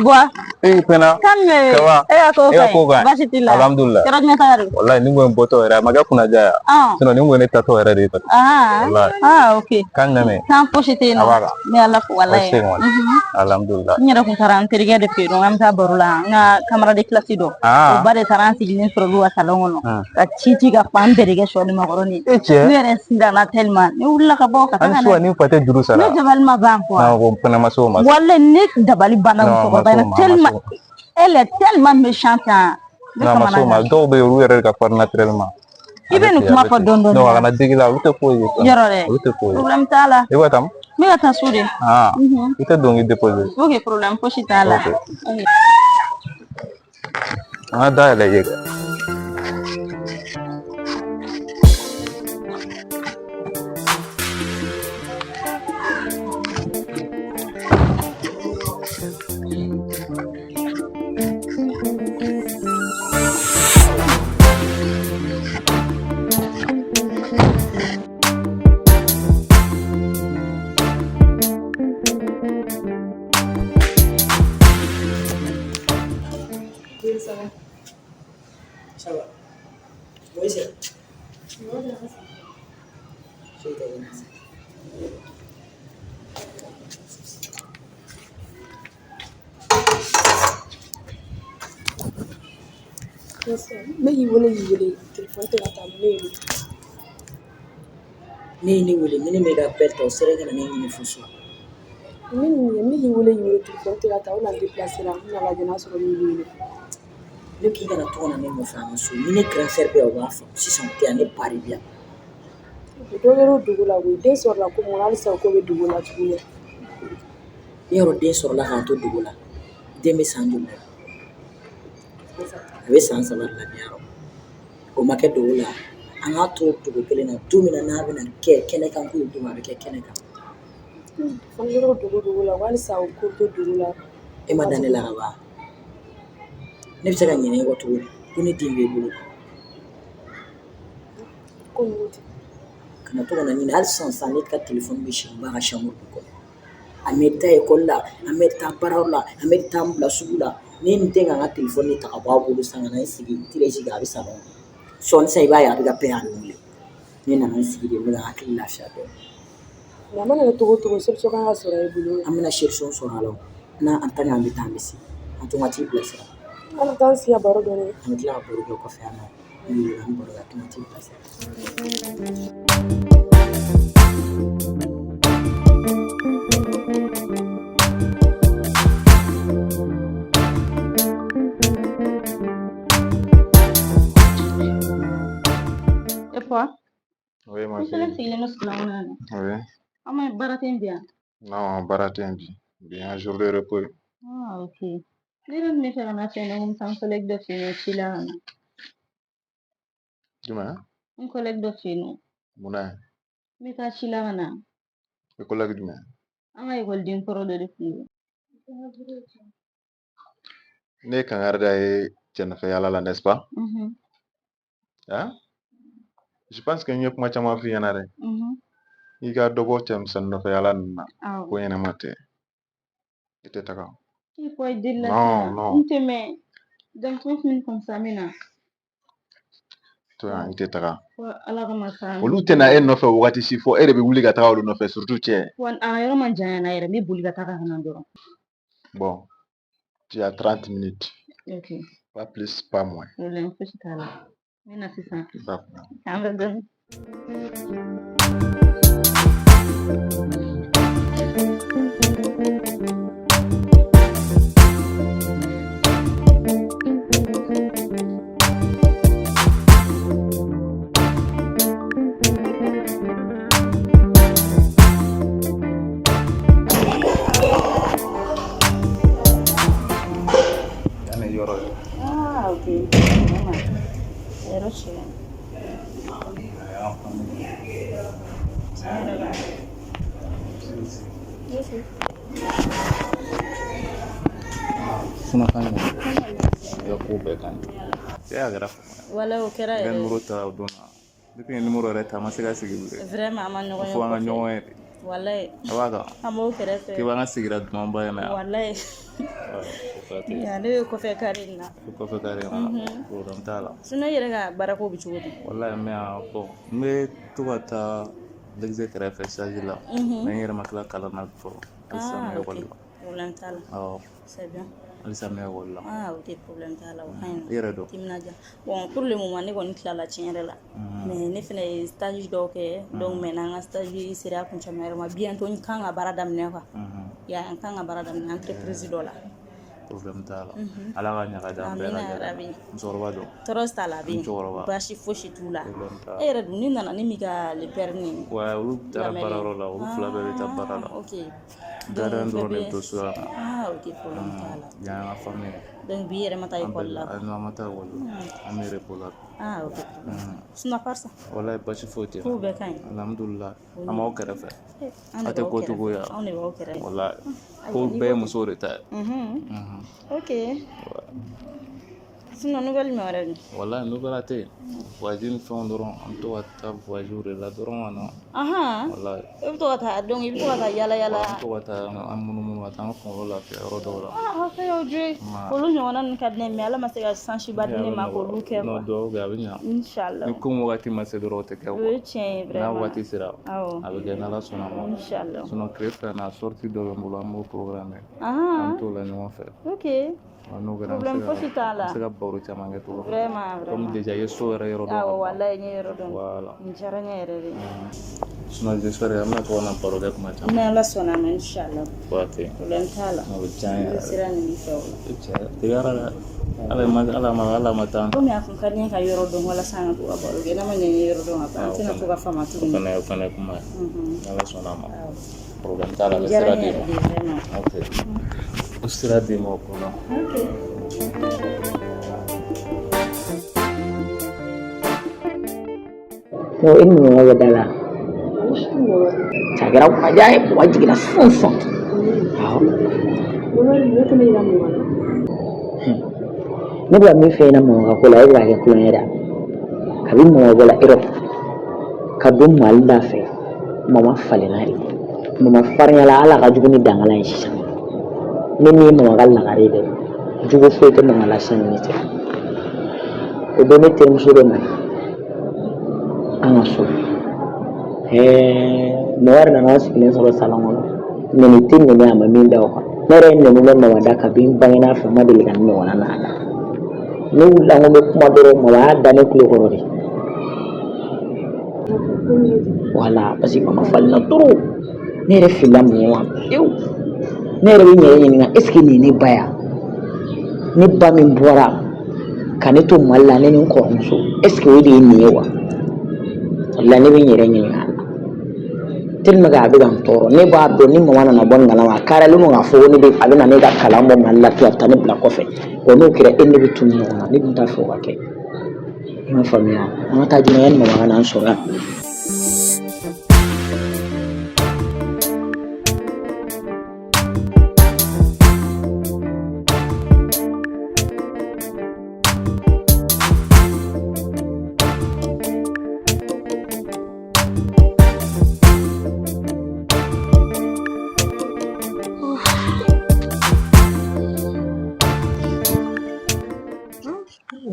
Buwa. E Pɛnda. Kan Ça va? E ka ko E ka ko ka ɲi? Baasi t'i la. Alhamdulillah. Yɔrɔ jumɛn taga don? Wallahi nin kun ye bɔtɔ yɛrɛ a ma kɛ kunnaja ye. Ah. Sinon nin kun ye ne tatɔ yɛrɛ de ye. Ah. Wallahi. Ah, ok. Kan jumɛn? Kan fosi tɛ yen nɔ. A b'a kan. N bɛ Ala fo walayi. Baasi tɛ yen kɔni. Alhamdulillah. N yɛrɛ kun taara n terikɛ de fɛ yen nɔ, an bɛ taa baro la, n ka camarade de classe dɔ. Ah. O ba de taara an sigilen sɔrɔ olu ka salon kɔnɔ. Ka ci ci ka fan bɛɛ de kɛ sɔ ni makɔrɔni. E cɛ. Ne yɛrɛ siranna tellement. Ne wulila ka bɔ ka Ani taga su ni fa tɛ juru sara. Ne dabali ma ban quoi. Non, ko fana ma se o ma. Walayi ne dabali banna Non, a ma musokɔrɔba in s'o na ma, a ma tellement s'o ma. Elle est tellement méchante. Hein. Ne Non, a ma s'o ma. kamanagan. Dɔw bɛ yen olu yɛrɛ de ka farin naturellement. I bɛ nin kuma fɔ dɔɔni dɔɔni. Non, a kana digi la, olu tɛ foyi ye. Yɔrɔ dɛ. Olu tɛ foyi ye. Problème t'a la. I bɛ ka taa min? N bɛ ka taa so de. Ah. I tɛ don k'i déposer. Ok, problème fosi t'a la. Ok. An ka da yɛlɛ i ye kɛ. Oui, ça va. Ça va. Moïse. Foyi tɛ yen. Ne y'i wele k'i wele telefɔni tɛ ka taa ne ye. Ne ye ne wele ni ne m'e ka appel ta o sera i ka na ne ɲini fo so. Ne nin ye ne y'i wele k'i wele telefɔni tɛ ka taa o nana déplacé la n nana lajɛ n'a sɔrɔ ne y'i wele. Ne k'i kana to ka na ne nɔfɛ an ka so ni ne grand frère bɛ yan o b'a faamu sisan o tɛ yan ne ba de bɛ yan. Dɔ kɛra o dugu la koyi den sɔrɔla ko mun halisa o ko bɛ dugu la tuguni. Ne yɔrɔ den sɔrɔla k'an to dugu la den bɛ san joli la a bɛ san 3 de la bi yarɔ o ma kɛ dugu la an k'a to dugu kelen na don min na n'a bɛna kɛ kɛnɛ kan ko ye don min a bɛ kɛ kɛnɛ kan. Fana kɛra o dugu dugu la halisa o ko to dugu la. E ma da ne la ka ban ne bɛ se ka ɲinɛ e kɔ cogo di ko ne den b'e bolo. Ko mun ten. Kana to ka na ɲinɛ hali sisan sisan ne ka telefɔni bɛ si n ba ka chambre de kɔnɔ. A bɛ taa ekɔli la an bɛ taa baarayɔrɔ la an bɛ taa n bila sugu la ne n den ka n ka telefɔni ta ka bɔ a bolo sisan ka na n sigi tire sigi a bɛ salon kɔnɔ sɔɔni sisan i b'a ye a bɛ ka pɛrɛn a bɛ wuli ne nana n sigi de n bɛ ka n hakili lafiya dɔɔni. Mais a mana kɛ cogo o cogo solution kan ka sɔrɔ e bolo. An bɛna solution sɔrɔ a la o n'a en tant que an bɛ taa an bɛ se an to n ka t'i bilasira. An bɛ taa an sigi ka baro dɔɔni. An bɛ tila ka baro kɛ kɔfɛ yan nɔ n bɛ an bɛ baro kɛ a to n ka t'i bilasira. E Pua. Oui, ma N fɛnɛ fille. sigilen don salon kɔnɔ yan nɔ. Oui. An ma baara tɛ yen bi yan. Non, baara tɛ yen bi. Bi ye un jour de repos ye. Ah, ok. Ne yɛrɛ tun bɛ fɛ ka na fɛ ko n bɛ taa n collègue dɔ fɛ yen nɔ ci la ka na. Jumɛn? N collègue dɔ fɛ yen nɔ. Mun na? N bɛ taa ci la ka na. I collègue jumɛn? An ka ekɔliden kɔrɔ dɔ de tun don. Ne ye kangari da ye cɛ nɔfɛ yaala la, n'est-ce pas? Mhm. Hein? Je pense que n ye kuma caman f'i ɲɛna dɛ. Mhm. I ka dɔ bɔ cɛmisɛnnin nɔfɛ yaala ninnu na. Awɔ. Ko ɲɛnama tɛ. I tɛ taga. I Pua i delila Non, sisan. non. N tɛ mɛn. Dans 30 minutes comme ça n bɛ na. To yan, i tɛ taga. Pua Ala kama sa. Olu tɛna e nɔfɛ wagati si fɔ e de bɛ wuli ka taga olu nɔfɛ surtout cɛ. Pua a ka yɔrɔ man jan yan yɛrɛ n bɛ boli ka taga ka na dɔrɔn. Bon, tu as 30 minutes. Ok. Pas plus, pas moins. Problème fosi t'a la. N bɛ na sisan. D'accord. K'an bɛn dɔɔni. tiɲɛ. Tiɲɛ yɛrɛ la. Sinon kan ɲi. I ka ko bɛɛ ka ɲi. Cɛ a kɛra fama ye. Walayi o kɛra I ka yɛrɛ. numéro ta o don na. Depuis n ye numéro yɛrɛ ta, n ma se ka segin bilen. Vraiment an ma ɲɔgɔn ye Fo an ka kɔfɛ. ɲɔgɔn ye de. Walayi. A b'a kan. An b'o kɛrɛfɛ. K'i b'an ka sigida dumanba in na yan. Walayi. O ka teli. Ya, ne bɛ kɔfɛ kare in na. I kɔfɛ kare kɔnɔ. Problème t'a la. Sinon i yɛrɛ ka baarako bɛ cogo di? Walayi mais a bon n bɛ to ka taa l'église kɛrɛfɛ stage la. Mais n yɛrɛ ma tila kalan na fɔlɔ. Halisa n Ah, bɛ ok. ekɔli la. Problème t'a la. Awɔ. C'est bien. Halisa n bɛ ekɔli la. Ah, ok, problème t'a la. O ka ɲi nɔ. I yɛrɛ dɔn. Timinadiya. Bon, pour le moment ne kɔni tilala tiɲɛ yɛrɛ la. Mais ne fɛnɛ ye stage dɔw kɛ. Donc maintenant n ka stage sera a kuncɛma yɔrɔ ma. Bientôt n kan ka baara daminɛ quoi. Ya, n kan ka baara daminɛ entreprise dɔ la. Problème t'a la. Ala ka ɲa ka d'an bɛɛ Amina lajɛlen ma. yarabi. Musokɔrɔba don. Tɔɔrɔ t'a la a bɛ N yen. cɛkɔrɔba. Baasi fosi t'u la. Problème t'a E la. yɛrɛ dun ni nana ne m'i ka le père ni Ouais, olu taara la mère ye. baarayɔrɔ la. Olu fila bɛɛ bɛ taa baara la. Ah, ok. Donc Gardien bɛɛ dɔrɔn de bɛ bɛ to so yan nɔ. Ah, ok, problème t'a la. Yan y'an ka famille ye. Donc bi yɛrɛ ma taa An école bɛɛ la an quoi. ma taa ekɔli la. An bɛ repos la. Ah, ok. Sinon à part ça, Walayi basi foyi tɛ yen. kow bɛɛ ka ɲi. Alhamdulillah. An b'aw kɛrɛfɛ. An Aw de tɛ b'aw kojugu kɛrɛfɛ. ye. Anw de b'aw kɛrɛfɛ. Walayi. Ayiwa, Ko n'i bɛɛ ye ko ten. musow de ta ye. Ok. Sinon nouvelle jumɛn wɛrɛ bɛ yen? Walayi nouvelle tɛ yen. Voyage ni fɛnw dɔrɔn an bɛ to ka taa voyage de la dɔrɔn ka na. Ahan. Walayi. I bɛ to ka taa donc i bɛ to ka taa yala yala. An bɛ to ka taa an munumunu ka taa an kunkolo lafiya yɔrɔ dɔw la. Ah, ok, o Dieu. Ma. Olu ɲɔgɔnna ninnu ka di ne ye mais Ala ma se ka chance ba di ne ma k'olu kɛ Non quoi. duwawu kɛ a bɛ ɲa. Inchallah. Ni ko min wagati ma se dɔrɔn o tɛ kɛ O quoi. ye tiɲɛ ye N'a vraiment. waati sera Awɔ. a bɛ kɛ n'Ala sɔnna ma. Inchallah. Sinon tile fila in na sortie dɔ bɛ n bolo an b'o programme. An Ahan. bɛ t'o la ɲɔgɔn fɛ. Ok. Wa n'o kɛra an bɛ Problème se ka fosi t'a an la. bɛ se ka baro caman kɛ cogo min. Vraiment, Comme vraiment. déjà i ye so yɛrɛ yɔrɔ dɔn ka Awɔ, ban. walayi n ye yɔrɔ dɔn. Voilà. Nin diyara n ye yɛrɛ de. Sinon j'espère que an bɛna to ka na baro kɛ kuma caman. Ni Ala sɔnna a ma inchallah. Waati. Problème t'a la. O bɛ diya n ye N bɛ yɛrɛ de. sira ɲini fɛ o la. Cɛ tigɛra dɛ. Ala ma ala ma ala ma taa. Komi a kun ka di n ye ka yɔrɔ dɔn walasa an ka to ka baro kɛ n'a ma ɲɛ n ye yɔrɔ dɔn ka ban an O tɛna to ka fama o tuguni. fana o fana ye kuma ye. Ni Ala sɔnna a ma. Awɔ. Problème t'a la n Nin bɛ diyara sira n d'i ye yɛrɛ ma. de vraiment. Ok. O sira d'i ma o ko la. Ok. Ko e ni mɔgɔ bɛ da la. A kɛra kunnaja ye, mɔgɔ jiginna sisan sisan. Awɔ. Ne bɛ ka min f'e ɲɛna mɔgɔ ka ko la, e bɛ k'a kɛ kulonkɛ de ye. Kabi mɔgɔ bɔla Europe ka don Mali la fɛ, mama falenna de. Mama farinyala hali a ka jugu ni dankala ye sisan. Ne min ye mama ka lagare ye dɛ, jugu foyi tɛ mama la sisan ni ne tɛ. O don ne terimuso dɔ nana an ka so. Mɔgɔ yɛrɛ nana an sigilen sɔrɔ salon kɔnɔ. Nɛni tɛ nɛni a ma min da o kan. Ne yɛrɛ ye nɛni mɛn mama da kabi n bangena fɛ n ma deli ka nin ɲɔgɔnna mɛn a da. Ne wulila n ko n bɛ kuma dɔrɔn mama y'a da ne tulo kɔrɔ de. Wala parce que mama falenna trop. Ne yɛrɛ filila mɔgɔ ma pewu. Ne yɛrɛ bɛ n yɛrɛ ɲininka est ce que nin ye ne ba ye wa? Ne ba min bɔra ka ne to Mali la ne ni n kɔrɔmuso est ce que o de ye nin ye wa? Walayi ne bɛ n yɛrɛ ɲininka a la. Tellement que a bɛ ka n tɔɔrɔ ne b'a dɔn ni mama nana bɔ nin kalama a kariyalen don k'a fɔ ko ne bɛ a bɛ na ne ka kalan bɔ Mali la ten a bɛ taa ne bila kɔfɛ. Wa n'o kɛra e ni ne bɛ tunu ɲɔgɔn na ne dun t'a fɛ o ka kɛ. I m'a faamuya an ka taa joona yanni mama ka n'an sɔrɔ yan.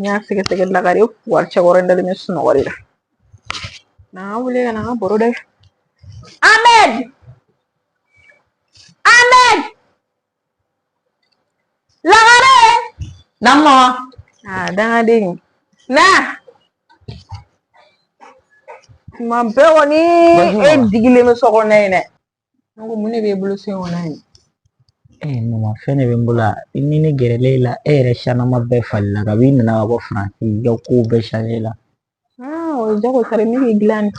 N y'a sɛgɛsɛgɛ lagare wari cɛkɔrɔ in dalen bɛ sunɔgɔ de la. N'an wuli ka na an ka baro dɛ. Ahmed! Ahmed! Lagare! Na mama. Ah, dangaden. Na! Tuma bɛɛ kɔni Bonjour e mama. digilen bɛ so kɔnɔ yen dɛ. Ne ko mun de b'e bolo so in kɔnɔ yen? Mama fɛn de bɛ n bolo yan. I ni ne gɛrɛlen la e yɛrɛ sianama bɛɛ falila kabi i nana ka bɔ Faransi i ka kow bɛɛ changé la. Ah, o ye jago sara ne k'i dilan de.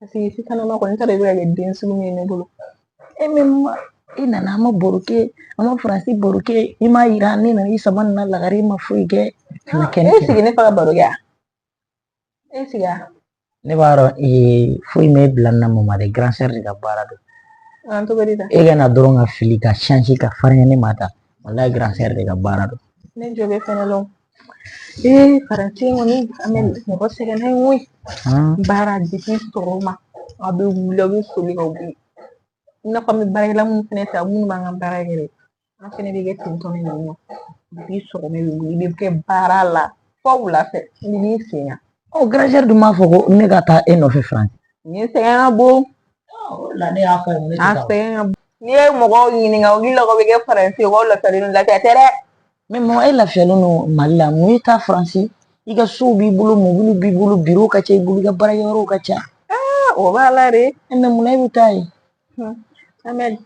Parce que sisan ma kɔni t'a dɔn i bɛ ka kɛ den sugu min ye ne bolo. E min ma i nana an ma baro kɛ an ma Faransi baro kɛ i m'a yira ne nana i sama nana lagare i ma foyi kɛ. Ka na kɛ ne E sigi ne fa ka baro kɛ yan. E siga. Ne b'a dɔn ee foyi m'e bila nin na mama dɛ, grand sœur de ka baara don. An cogo di tan? E ka na dɔrɔn ka fili ka changer ka farinya ne ma tan. Walayi grand sœur de ka baara don. Ne jɔ bɛ fɛnɛ la o. Ee Faransi kɔni an bɛ mɔgɔ sɛgɛnna yen koyi. Baara depuis sɔgɔma a bɛ wuli a bɛ soli ka wuli. I n'a fɔ an bɛ baarakɛla minnu fɛnɛ ta minnu b'an ka baara kɛ dɛ. An fɛnɛ bɛ kɛ ten tɔ de yen nɔ. Depuis sɔgɔma i bɛ wuli i bɛ kɛ baara la fo wula fɛ i b'i sen kan. Ɔ grand sœur dun b'a fɔ ko ne ka taa e nɔfɛ Faransi. Nin sɛgɛn ka bon. O la ne y'a fɔ a ye ne A tɛ taa. sɛgɛn ka bon. N'i ye mɔgɔw ɲininka u k'i la ko bɛ kɛ Faransi ye k'aw lafiyalen don lafiya tɛ dɛ. Mais mama e lafiyalen don Mali la, mun y'i taa Faransi? I ka sow b'i bolo, mobili b'i bolo, biro ka ca i bolo, i ka baarakɛyɔrɔw ka ca. O b'a la de. Mais munna e bɛ taa yen? Ahmed,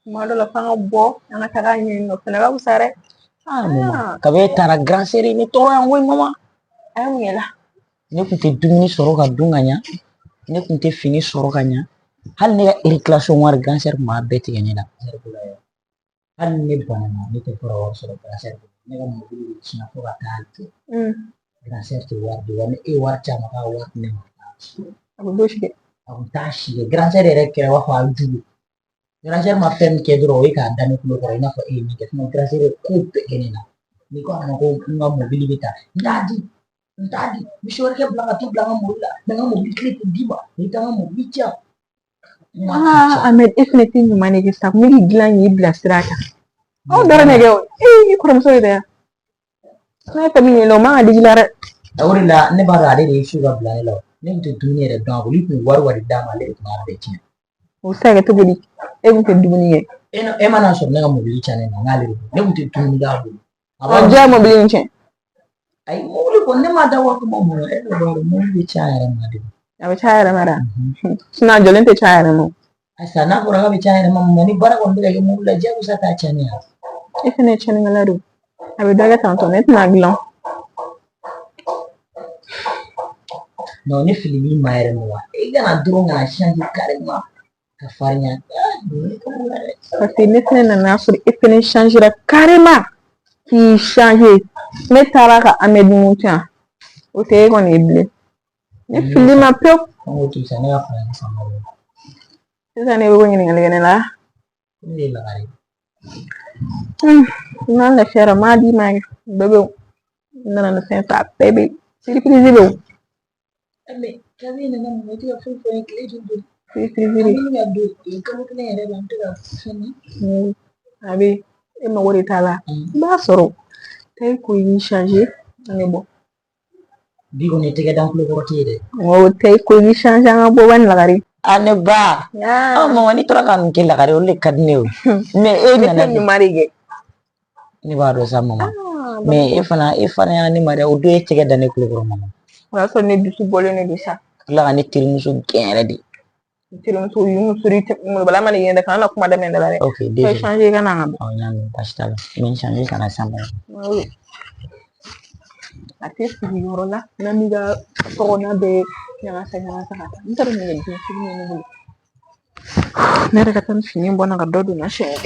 tuma dɔ la f'an ka bɔ an ka taga ɲini o fɛnɛ ka fisa dɛ. Ah mama, kabi e taara grand sœur ye ne tɔɔrɔ yan koyi mama. A ye mun kɛ la? Ne kun tɛ dumuni sɔrɔ ka dun ka ɲa, ne kun tɛ fini sɔrɔ ka ɲa. Hali ne ka récréation wari grand sœur kun b'a bɛɛ tigɛ ne la. Hali ni ne banana ne tɛ fura wari sɔrɔ grand sœur bolo. Ne ka mobili bɛ tiɲɛ fo ka taa jɔ. Grand sœur tɛ wari di wa ni e ye wari ci a ma k'a wari di ne ma. A bɛ dɔ si kɛ. A kun t'a si kɛ. Grand sœur yɛrɛ kɛra i b'a fɔ a jugu. Grand sœur ma fɛn min kɛ dɔrɔn o ye k'a da ne tulo kɔrɔ i n'a fɔ e ye min kɛ. Sinon grand sœur ye ko bɛɛ kɛ ne la. N'i ko a ma ko n ka mobili bɛ taa, n t'a di. N t'a di. N bɛ sɔrɔ bila ka t'u bila n ka mobili la. Mais n ka mobili clé tɛ d'i ma. N'i taa n ka mobili ci yan. Ah, Ahmed, e fɛnɛ tɛ ɲuman de kɛ sa. Kun bɛ k'i dilan k'i bila sira kan. Aw dɔrɔn de kɛ o. Ee, i kɔrɔmuso de tɛ yan. N'a ye fɛn min ye o man ka digi la dɛ. O de la ne b'a dɔn ale de ye su ka bila ne la. Ne tun tɛ dumuni yɛrɛ dun a bolo. I tun ye wari wari d'a ma ale de tun b'a bɛɛ tiɲɛ. O bɛ se ka kɛ cogo di? E kun tɛ dumuni kɛ. E mana sɔrɔ ne ka mobili tiɲɛnen na n'ale de don. Ne tun tɛ dumuni k'a bolo. A Ɔ jɔn ye mobili in tiɲɛ? Ayi mobili kɔni ne ma dabɔ a kama mun e de b'a dɔn mobili bɛ tiɲɛ a yɛrɛ ma de. A bɛ caya a yɛrɛ ma dɛ. Sinon a jɔlen tɛ caya a yɛrɛ ma. Ayisa n'a fɔra k'a bɛ caya a yɛrɛ ma mun ni baara kɔni bɛ ka kɛ mobili la diyagosa t'a tiɲɛni ya. E fɛnɛ ye tiɲɛnikɛla don. A bɛ dɔ kɛ tantɔ ne tɛna dilan. Non ne filili ma yɛrɛ ma wa i kana dɔrɔn k'a changer carrément ka farinya. Parce que ne fɛnɛ nana sɔrɔ e fɛnɛ changera carrément. K'i changer. Ne taara ka Ahmed mun to yan. O tɛ e kɔni ye bilen. Ne filili ma pewu. An k'o to yen sa ne ka faransi sama bɔ. Sisan ne bɛ ko ɲininkali kɛ ne la. Ne de ye lagare ye. N'an lafiyara n m'a d'i ma kɛ. Bɛɛ bɛ n nana ni fɛn fɛn a bɛɛ bɛ surprise bɛ yen. Mais kabi e nana mun i tɛ ka foyi fɔ n ye tile joli joli. Surprise An bɛ bɛ ɲini ka don kalo kelen yɛrɛ la n tɛ ka fɛn yen. A bɛ e mago de t'a la. I b'a sɔrɔ. Taa i ko i changer an bɛ bɔ. Bi kɔni tɛgɛ dan tulo kɔrɔ tɛ ye dɛ. O tɛ i ko i changer an ka bɔ bani lagare. A ne ba. Ɔ mama n'i tora ka nin kɛ lagare olu de ka di ne ye o. Mais e Ne nana tɛ ɲuman de kɛ. Ne b'a dɔn sa mama. Mais e fana y'a ne ma dɛ o don e tɛgɛ da ne tulo kɔrɔ mama. O y'a sɔrɔ ne dusu bɔlen de don sa. Ka tila ka ne terimuso gɛn yɛrɛ de. N terimuso yi muso de molobala mana yen dɛ kana na kuma daminɛ la dɛ. Ok Fɛ désolé. changer i ka na an ka bɔ. Ɔ n y'a mɛn baasi t'a la. N bɛ n changer ka na sisan. A tɛ sigi yɔrɔ la n'a m'i ka sokɔnɔna bɛɛ ɲagasa ɲagasa ka taa. N t'a dɔn nin ye den sugu min ye ne bolo. Ne yɛrɛ ka taa ni fini bɔ n na ka dɔ don n na siɲɛ.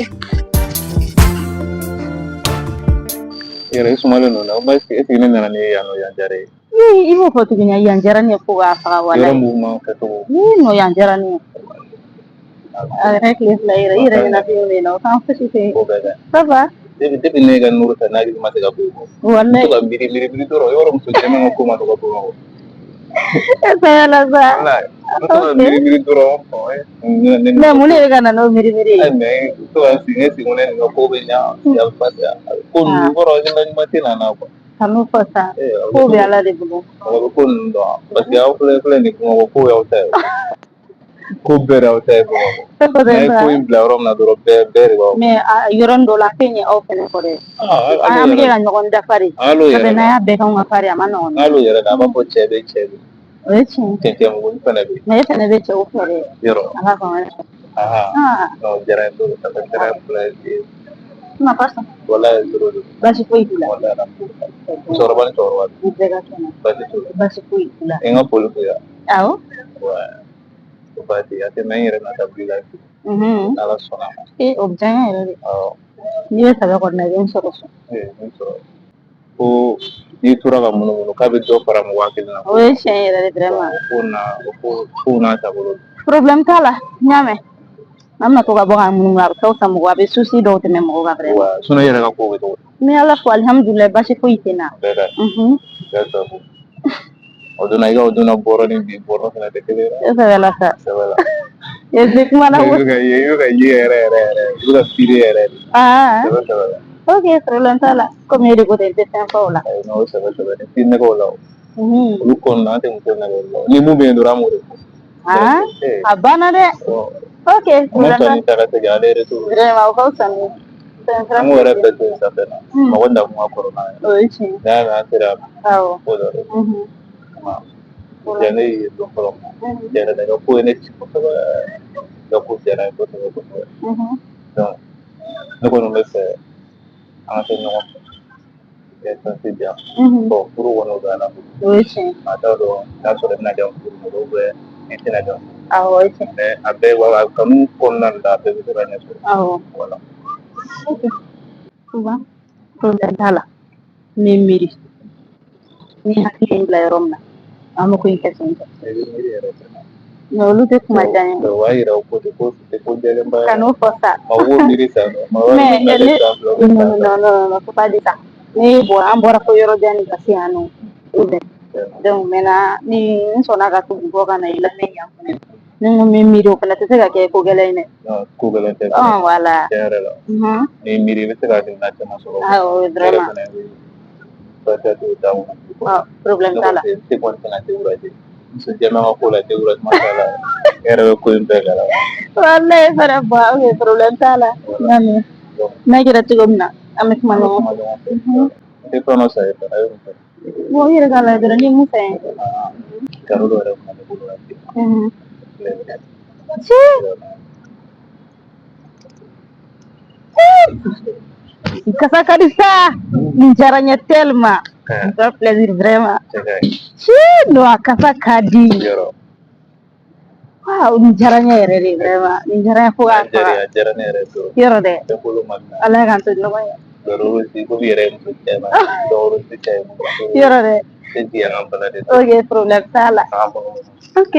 Yɛrɛ i sumalen don na est ce que ne nana ni ye yan nɔ yan diyara ye? I b'o fɔ tuguni yan diyara ne ye fo k'a faga Yɔrɔ walayi. mouvement kɛcogo. Ni nɔ yan diyara ne ye. A yɛrɛ tile fila yɛrɛ i yɛrɛ ɲɛnafin bɛ yen nɔ k'an fosi tɛ yen. O bɛɛ kɛ. Ça va? Depuis ne ka numéro ta ne hakili ma se ka bɔ i kɔ. N Walayi. to ka miiri miiri miiri dɔrɔn yɔrɔ muso jɛman ka ko ma nɔgɔ Bamakɔ. E saya la sa. Walayi n to ka miiri miiri dɔrɔn ne Mais mun de bɛ ka na n'o miiri miiri ye? Ayi mais n to ka n sigi ne sigi ko ne nin ka ko bɛ ɲa ya bɛ paseke ko ninnu kɔrɔ hakilina ɲuman tɛ na na quoi. Kan'o fɔ sa. Ee a bɛ Ko bɛ Ala de bolo. Mɔgɔ bɛ ko ninnu dɔn parce que aw filɛ filɛ nin Bamakɔ ko y'aw ta ye. Ko bɛɛ de y'aw ta ye Bamakɔ. N'a ye ko in bila yɔrɔ min na dɔrɔn bɛɛ bɛɛ de b'aw. Mais a yɔrɔnin dɔ la a tɛ ɲɛ aw fɛnɛ kɔ dɛ. Ah, An bɛ kɛ ka ɲɔgɔn dafa de. Hali o Sabu yɛrɛ n'an la y'a bɛɛ k'anw ka fari a ma nɔgɔn. Hali o yɛrɛ la a b'a fɔ cɛ bɛ cɛ bɛ. O ye tiɲɛ ye. Cɛncɛn muguni fɛnɛ bɛ yen. Mais e fɛnɛ bɛ cɛw fɛ dɛ. Yɔrɔ. Ala k'an wɛrɛ. Aha. Ah, Non, o diyara n ye trop, ça fait très plaisir. Kuma pasa. Walayi trop de. Baasi foyi t'u la. Walayi alhamdulillah. Musokɔrɔba ni cɛkɔrɔba. U bɛɛ ka kɛnɛ. Baasi t'u la. Baasi foyi t'u la. N ka foli b'u ye. Awɔ. Ouais. O baasi a tɛ mɛn n yɛrɛ na taa village. N'Ala sɔnna a ma. Ee o bɛ diya n ye yɛrɛ de. Awɔ. N'i bɛ sɛbɛ kɔni na i bɛ n sɔrɔ so. Ee n sɔrɔ. Ko N'i tora ka munumunu k'a bɛ dɔ fara mɔgɔ hakili la. O ye tiɲɛ yɛrɛ de vraiment. O ko na o ko kow n'a taabolo. Problème t'a la, n y'a mɛn. An bɛna to ka bɔ ka munumunu, a bɛ ka fisa mɔgɔ, a bɛ souci dɔw tɛmɛ mɔgɔ kan vraiment. Wa sinon i yɛrɛ ka kow bɛ cogo di? N bɛ Ala fo, alihamudulilayi, baasi foyi tɛ n na. Bɛɛ ka Mhm. bɛɛ ka ko. O donna i ka o donna bɔrɔ ni bi bɔrɔ fana tɛ kelen ye. E sɛbɛ la sa. Sɛbɛ la. E bɛ kuma na I bɛ ka ye, i bɛ ka ye yɛrɛ yɛrɛ yɛrɛ, i bɛ ka fiire yɛrɛ de. Ah. Sɛbɛ sɛbɛ la. Ok, problème t'a la. Komi e de ko ten, n tɛ fɛn fɔ o la. Ayi, n'o sɛbɛ sɛbɛ ni ti nɛgɛw la o. Mhm. Olu ko ninnu an tɛ muso nɛgɛ olu la. Ni mun bɛ yen dɔrɔn an b'o de fɔ. Ah, a banna dɛ. Ok, An problème ka t'a ni ta ka segin ale retour. Vraiment, o ka fisa ni fɛn An b'o yɛrɛ bɛɛ to yen sanfɛ na. Mɔgɔ nakun ka kɔrɔ n'an ye. O ye tiɲɛ. N'a y'a mɛn an sera Awɔ. ko dɔ de. Mhm. Ja ne ye don fɔlɔ min na. Tiɲɛ yɛrɛ la i ka ko ye ne ci kosɛbɛ. I ka ko diyara n ye kosɛbɛ kosɛbɛ. Mhm. Donc ne kɔni bɛ fɛ an ka kɛ ɲɔgɔn fɛ. I ka chance di yan. Bon, furu kɔni o bɛ Ala bolo. O ye tiɲɛ. Maa t'a dɔn n'a sɔrɔ i bɛna diya furu ma ou bien i tɛna diya furu. Awɔ, o ye tiɲɛ. Mais a bɛɛ wa kanu kɔnɔna la a bɛɛ bɛ se ka ɲɛ sɔrɔ. Awɔ. Voilà. Ok. Souvent, problème t'a la. N bɛ miiri. Ni hakili ye n bila yɔrɔ min na, an bɛ ko in kɛ ten tɔ. I bɛ miiri yɛrɛ fɛnɛ. Mais olu tɛ kuma diya n ye. O b'a yira ko tɛ ko tɛ ko jɛlenba ye. Kan'o fɔ sa. Maa b'o miiri sa nɔ. Maa b'a Mais dɔn n'ale ne san 2 bɛ non san non tan. non non, faut pas dire ça. Ne bɔra, an bɔra fo yɔrɔ jan de ka se yan nɔ. O bɛn. Donc maintenant ni n sɔnna ka tugu kɔ ka na i lamɛn yan fɛnɛ. Ni n ko n bɛ miiri, o fɛnɛ tɛ se ka kɛ ko gɛlɛn ye dɛ. Non, ko gɛlɛn tɛ. Ah, voilà. Tiɲɛ yɛrɛ la. Mhm. N'i miiri i bɛ se ka hakilina caman sɔrɔ. Ah, oui, Ne yɛrɛ vraiment. fɛnɛ bɛ barika t'o da kɔnɔ. Ah, problème Ne t'a la. kɔni tɛ kɔni tɛna décourager. Muso jɛman ka ko la découragement t'a la. E yɛrɛ bɛ ko in bɛɛ kalama. Wallahi fɛnɛ bɔ, ok, problème t'a la. Voilà. N y'a mɛn. Donc N'a kɛra cogo min na, an bɛ kuma an bɛ ɲɔgɔn kuma fɛ. ɲɔgɔn fɛ. Mhm. I tɛ fɛn dɔ san i fɛ, a ye mun fɛ? Bon, i yɛrɛ k'a lajɛ dɔrɔn n'i ye mun fɛ. Cadeau dɔ yɛrɛ tun bɛ ne bolo ka d'i ma. Mhm. Ne bɛ Ci! Kasa ka di sa. Nin diyara n ye tellement. Ça fait plaisir vraiment. Cɛ ka ɲi. Ci, non, a kasa ka di. Yɔrɔ. Waaw, nin diyara n ye yɛrɛ de vraiment. Nin diyara n ye fo A k'a diyara faga. a diyara ne yɛrɛ trop. Yɔrɔ dɛ. Bɛɛ bolo ma minɛ. Ala k'an to ɲɔgɔn ye. Dɔrɔn komi i yɛrɛ ye muso jɛman ye. Dɔwɛrɛ tɛ cɛ ye. Yɔrɔ dɛ. Tɛ jigin an ka bala de. Ok, problème t'a la. An ka bɔ. Ok.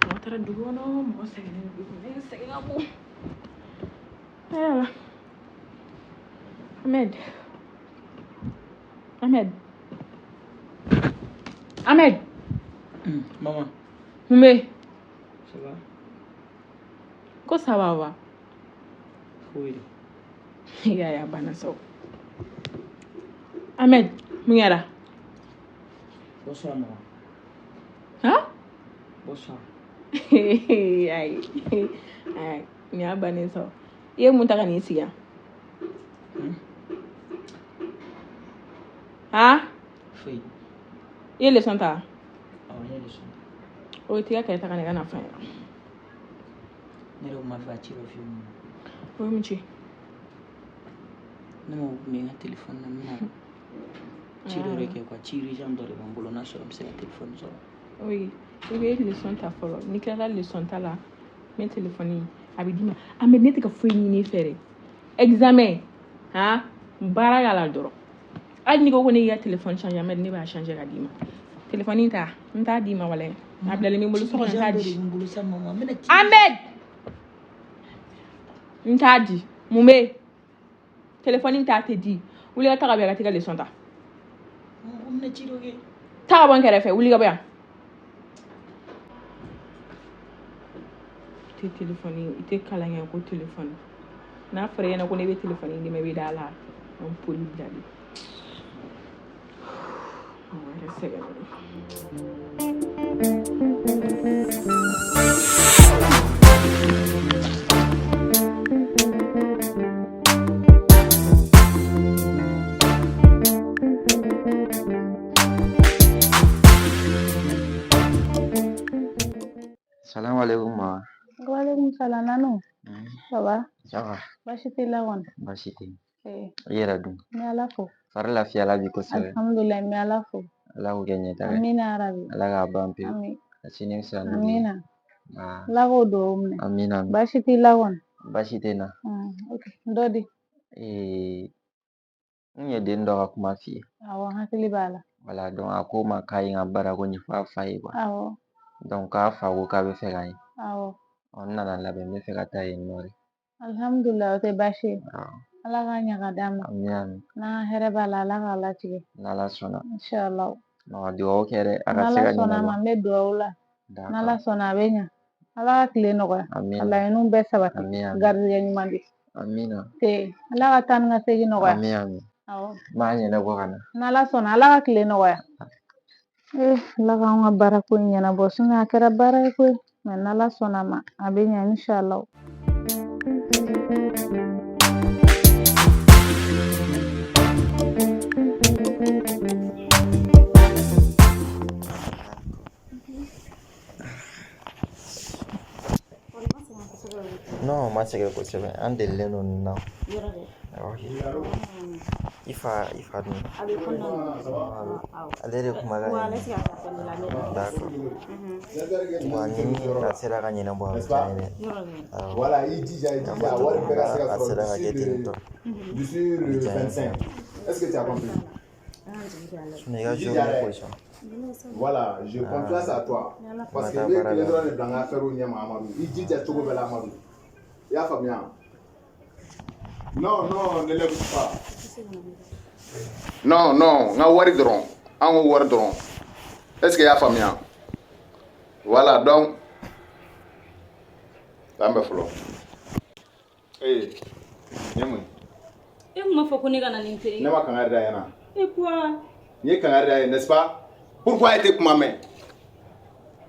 Mɔgɔ taara dugu kɔnɔ, mɔgɔ sɛgɛnnen don bi, ne sɛgɛn ka bon. Ayiwa. Ahmed. Ahmed. Ahmed. Maman, Mun bɛ yen? ça va? Ko ça va wa? Foyi de. Ya ya banna sa o. Ahmed, mun kɛra? Bonsoir, maman. Han? Bonsoir. Ayi. Ayi, nin y'a bannen sa o. I ye mun ta ka n'i sigi yan? Han? Foyi. I ye leçon ta? Awɔ, n ye leçon ta. O t'i ka cahier ta ka na i ka na fɔ n ɲɛna. Ne yɛrɛ kun b'a fɛ ka ci dɔ f'i ye. O ye mun ci? Ne mago tun bɛ n ka téléphone na, n bɛna ci dɔ de kɛ quoi, ci urgent dɔ de bɛ n bolo, n'a sɔrɔ n bɛ se ka téléphone sɔrɔ. Oui, i bɛ leçon ta fɔlɔ. N'i tilala leçon ta la, n bɛ téléphone a bɛ d'i ma. Ahmed, ne tɛ ka foyi ɲini i fɛ dɛ. Examen, han, baara k'a la dɔrɔn. Hali n'i ko ko ne k'i ka téléphone changer, Ahmed, ne b'a changer ka d'i ma. Téléphone ta, n t'a d'i ma walayi. A bilalen bɛ n bolo so kɔnɔ, n t'a Urgent dɔ de di. bɛ n bolo sa, maman, n bɛna ci. Ahmed! N t'a di. Mun bɛ yen? Téléphone ta tɛ di. Wuli ka taa ka bɔ yan ka t'i ka leçon ta. Maman, ko n bɛna ci dɔ kɛ. Taa ka bɔ n kɛrɛfɛ, wuli ka bɔ yan. I tɛ téléphone, i tɛ kalan kɛ ko téléphone. N'a fɔra i ɲɛna ko ne bɛ téléphone d'i ma, i bɛ da la. An poli bilali. Mɔgɔ yɛrɛ sɛgɛnnen don. Salam alaikum ma. Waaleykum salam Nanu. Ça va? Ça va. Baasi t'i la kɔni? Baasi tɛ yen. Eh, I yɛrɛ dun? n bɛ Ala fo. Fari lafiyala bi kosɛbɛ. Alhamdulilayi n bɛ Ala fo. Ala k'o kɛ ɲɛtaga ye. Amina yarabi. Ala k'a ban pewu. Ami. A sini fisaya ni bi ye. Amina. Ah, Ala k'o duwawu minɛ. Amina amin. Baasi t'i la kɔni? Baasi tɛ n na. Ok. Dɔ di. Ee, n ye den dɔ ka kuma f'i ye. Awɔ, n hakili b'a la. Wala donc a ko n ma k'a ye n ka baarako ɲɛfɔ a fa ye quoi. Awɔ. Donc k'a fa ko k'a bɛ fɛ ka n ye. Awɔ. Ɔ, n nana labɛn n bɛ fɛ ka taa yen nɔ de. Alhamdulilayi o tɛ baasi ye. Awɔ. Ala k'a ɲa ka d'an ma. Amin amin. N'an ka hɛrɛ b'a la, Ala k'a latigɛ. N'Ala sɔnna. Inshallah. Mama dugawu kɛ dɛ a ka se N'Ala ka sɔnna a ɲɛnabɔ. ma, n bɛ duwawu la. N'Ala D'accord. sɔnna a bɛ ɲa. Ala ka tile nɔgɔya. Ka Amina. laɲiniw bɛɛ sabati. Amin amin. Garizigɛ ɲuman di. Amina. Te Ala ka taa ni ka segin nɔgɔya. Amin amin. Awɔ. N b'a ɲɛnabɔ ka na. N'Ala sɔnna, Ala ka tile nɔgɔya. Ee Ala k'anw ka baarako in ɲɛnabɔ sinon a kɛra baara ye koyi. Mais n'Ala sɔnna a ma, a bɛ ɲa inshallah. Non, ma sɛgɛn kosɛbɛ. An delilen don nin na. Yɔrɔ dɛ. Ok. I fa dun? A bɛ kɔnɔna na. Awɔ. Ale de kumakan Wa ye ale nin ye. tɛ ka taa fɛn la ne. D'accord. Wa ni a sera ka ɲɛnabɔ a bɛ diya n ye dɛ. Yɔrɔ dɛ. Awɔ. Voilà, i jija, i N y'a jija, fɔ a wari cogo bɛɛ min ka na se ka a sɔrɔ sera ka d'ici kɛ ten le tɔ. d'ici A bɛ le diya n ye 25. Est-ce que tu as compris? An ka jigi kɛ Ala ye. Sinon i ka I jija journée dɛ. position. Voilà, je Ah, confiance à toi. Ni Ala i Parce ma que taa i bɛ baara kelen la. dɔrɔn de bila n ka affaire ɲɛma Amadu. I jija cogo bɛɛ la Amadu. I y'a faamuya? Non, non, ne lève pas. Non, non, n ka wari dɔrɔn. An ko wari dɔrɔn. Est-ce que i y'a faamuya? Voilà, donc an bɛ fɔlɔ. Ee, nin ye mun ye? E kun b'a fɔ ko ne ka na nin teri. Ne ma kangari da ɲɛna. E quoi? N ye kangari da ye, n'est-ce pas? Pourquoi e tɛ kuma mɛn?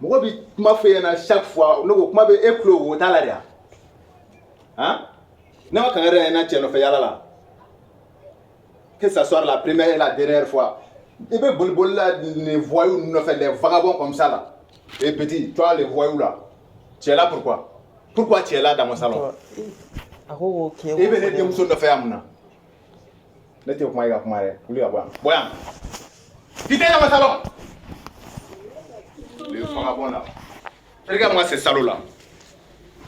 Mɔgɔ bi kuma f'e ɲɛna chaque fois, ne ko kuma bɛ e tulo wo t'a la de wa? Han? Ne ma kangari da ɲɛna cɛ nɔfɛ yala la. Que ça soit la première et la dernière fois. I bɛ boli boli la les voyous nɔfɛ, les vagabonds comme ça là. Et petit, toi les voyous là, tu es là pourquoi? Pourquoi tu es là dans mon salon? Tɔ, a ko ko k'e I ko bɛ ne fɔ ne denmuso nɔfɛ yan mun na? Ne tɛ kuma i ka kuma dɛ. Wuli ka bɔ yan. Bɔ yan. Quittez dans mon salon. Le vagabond là. Regarde-moi ce salaud là.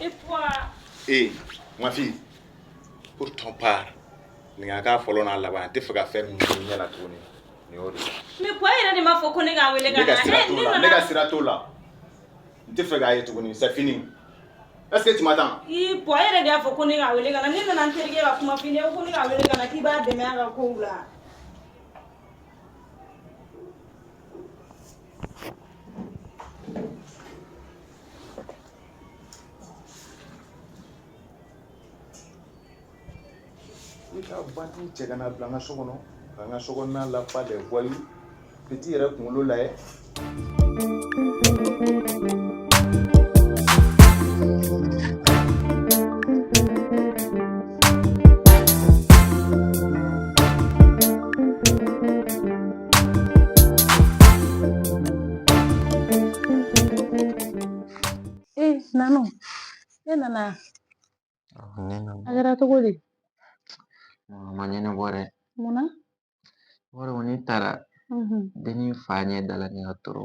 E quoi? Eh, ma fille, pour ton part, nin ka k'a fɔlɔ n'a laban ye. N tɛ fɛ ka fɛn min ye ɲɛ la tuguni. Nin y'o de ye. Mais quoi yɛrɛ de m'a fɔ ko ne k'a wele Ne ka ka na? sira Eh, t'o ne la. Ne nana. ka sira t'o la. N tɛ fɛ k'a ye tuguni. C'est fini. Est-ce que tu m'attends? I pɔ yɛrɛ de y'a fɔ ko ne k'a wele ka na. Ne nana n terikɛ ka kuma f'i ɲɛna ko ne k'a wele ka na k'i b'a dɛmɛ a ka kow la. I ka bandiw cɛ ka na bila n ka so kɔnɔ ka n ka so kɔnɔna lafa les voyous. Petit yɛrɛ kunkolo lajɛ. Ee Nanu, e nana. Awɔ, ne nana. A kɛra cogo di? A ma ɲɛnabɔ dɛ. Mun na? Wɔri ne taara dennin fa ɲɛ dala ne ka tɔɔrɔ.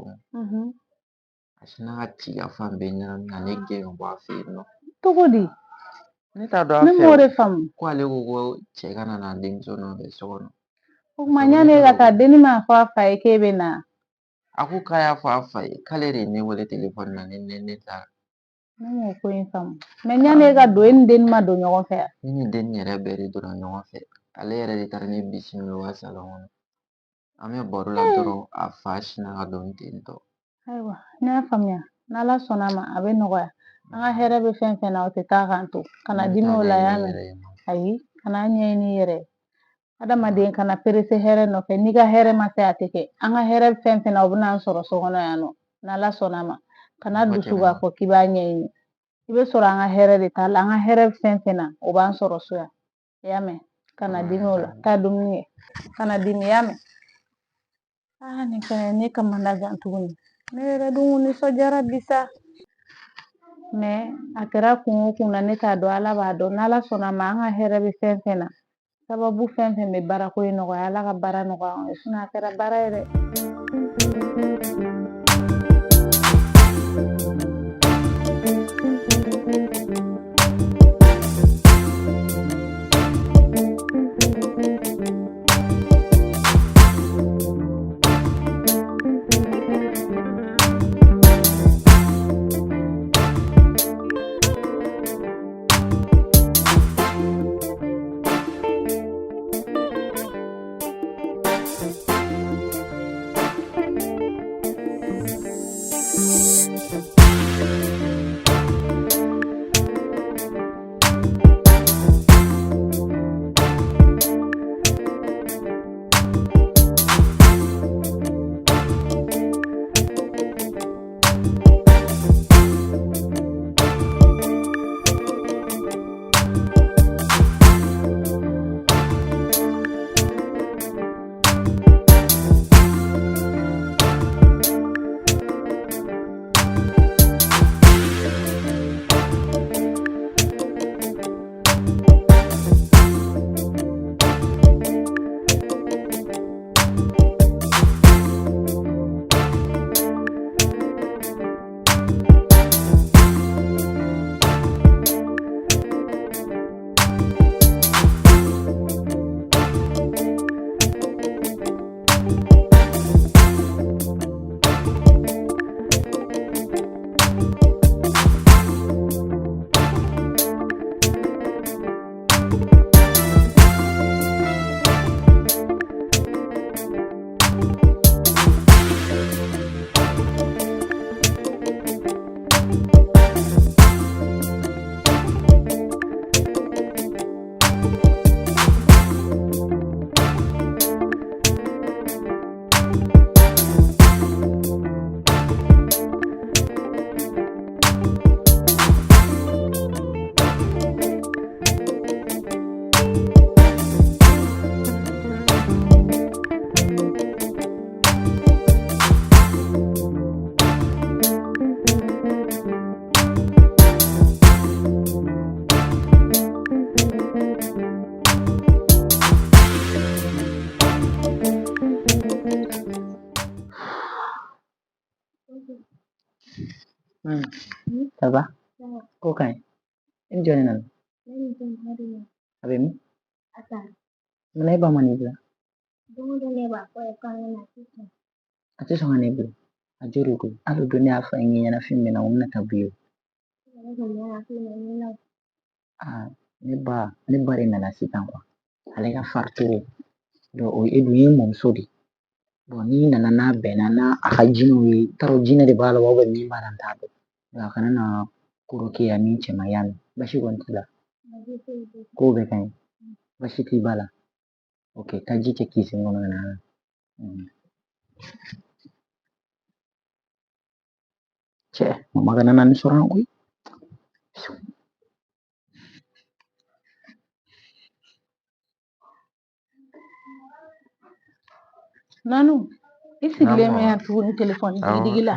A sinna ka ci ka fan bɛɛ ɲagami ka ne gɛn ka bɔ a fɛ yen nɔ. Cogo di? Ne t'a dɔn a Ne fɛ m'o o. de faamu. Ko ale ko ko cɛ ka na n'a denmuso nɔfɛ so kɔnɔ. O kuma Paseke ko ne yanni e t'a ka dɔn taa ko denni m'a fɔ a fa ye k'e bɛ na. a ko k'a y'a fɔ a fa ye k'ale de ye ne wele telefɔni na ne ne ne taara. Ne m'o ko in faamu. Mais yanni e ka don, e ni denni ma don ɲɔgɔn fɛ wa? Ne ni denni yɛrɛ bɛɛ de donna ɲɔgɔn fɛ. Ale yɛrɛ de taara ne bisimila u ka salɔn kɔnɔ. An bɛ baro la dɔrɔn a fa sinna ka don ten tɔ. Ayiwa, ne y'a faamuya. N'Ala sɔnna a ma, a bɛ nɔgɔya. An ka hɛrɛ bɛ fɛn fɛn na, o tɛ taa k'an to. Kana Ne dimi t'a o la ɲɛɲini y'a n mɛn. yɛrɛ ye ma. Ayi, kana ɲɛɲini i yɛrɛ ye. Adamaden kana perese hɛrɛ nɔfɛ. N'i ka hɛrɛ ma se a tɛ kɛ. An ka hɛrɛ bɛ fɛn fɛn na, o bɛ n'an sɔrɔ so kɔnɔ yan nɔ. N'Ala sɔnna a ma. Kana Mɔgɔ dusu tɛmɛna. k'a fɔ k'i b'a ɲɛɲini. I bɛ sɔrɔ an ka hɛrɛ de t'a la. An ka hɛrɛ bɛ fɛn fɛn na, o b'an sɔrɔ so yan. I y'a mɛn? Kana dimi o la. Taa dumuni kɛ. Kana dimi, i y'a mɛn? Aa, nin fɛnɛ ne kamanagan tuguni. Ne yɛrɛ dun kun nisɔndiyara bi sa. Mais a kɛra kun o kun na, ne t'a dɔn, Ala b'a dɔn. N'Ala sɔnna a ma, an ka hɛrɛ bɛ fɛn fɛn na, sababu fɛn fɛn bɛ baarako in nɔgɔya, Ala ka baara nɔgɔya anw ye. Sinon a kɛra baara ye dɛ. Ça va? Ko ka ɲi. E ni jɔn de nana? A bɛ min? Munna e ba ma n'i bila? A tɛ sɔn ka ne bila. A jo de koyi. Hali o don ne y'a fɔ a ye n ɲɛnafin bɛ n na, n ko n bɛna taa buye. Aa, ne ba de nana sisan kuwa. Ale ka farituru. Donc o e dun ye mɔmuso de ye. Bon n'i nana n'a bɛnna n'a a ka jinɛw ye, i t'a dɔn jinɛ de b'a la wa min b'a la n t'a dɔn. A kana na ko dɔ kɛ yan min cɛ man ɲi. Basi kɔni t'i la. Ko bɛɛ ka ɲi. Basi t'i ba la. Ok, taa ji cɛ k'i sen kɔnɔ ka na. Cɛ, mama kana na nin sɔrɔ yan koyi. Nanu, i sigilen bɛ yan tuguni telefɔni digidigi la.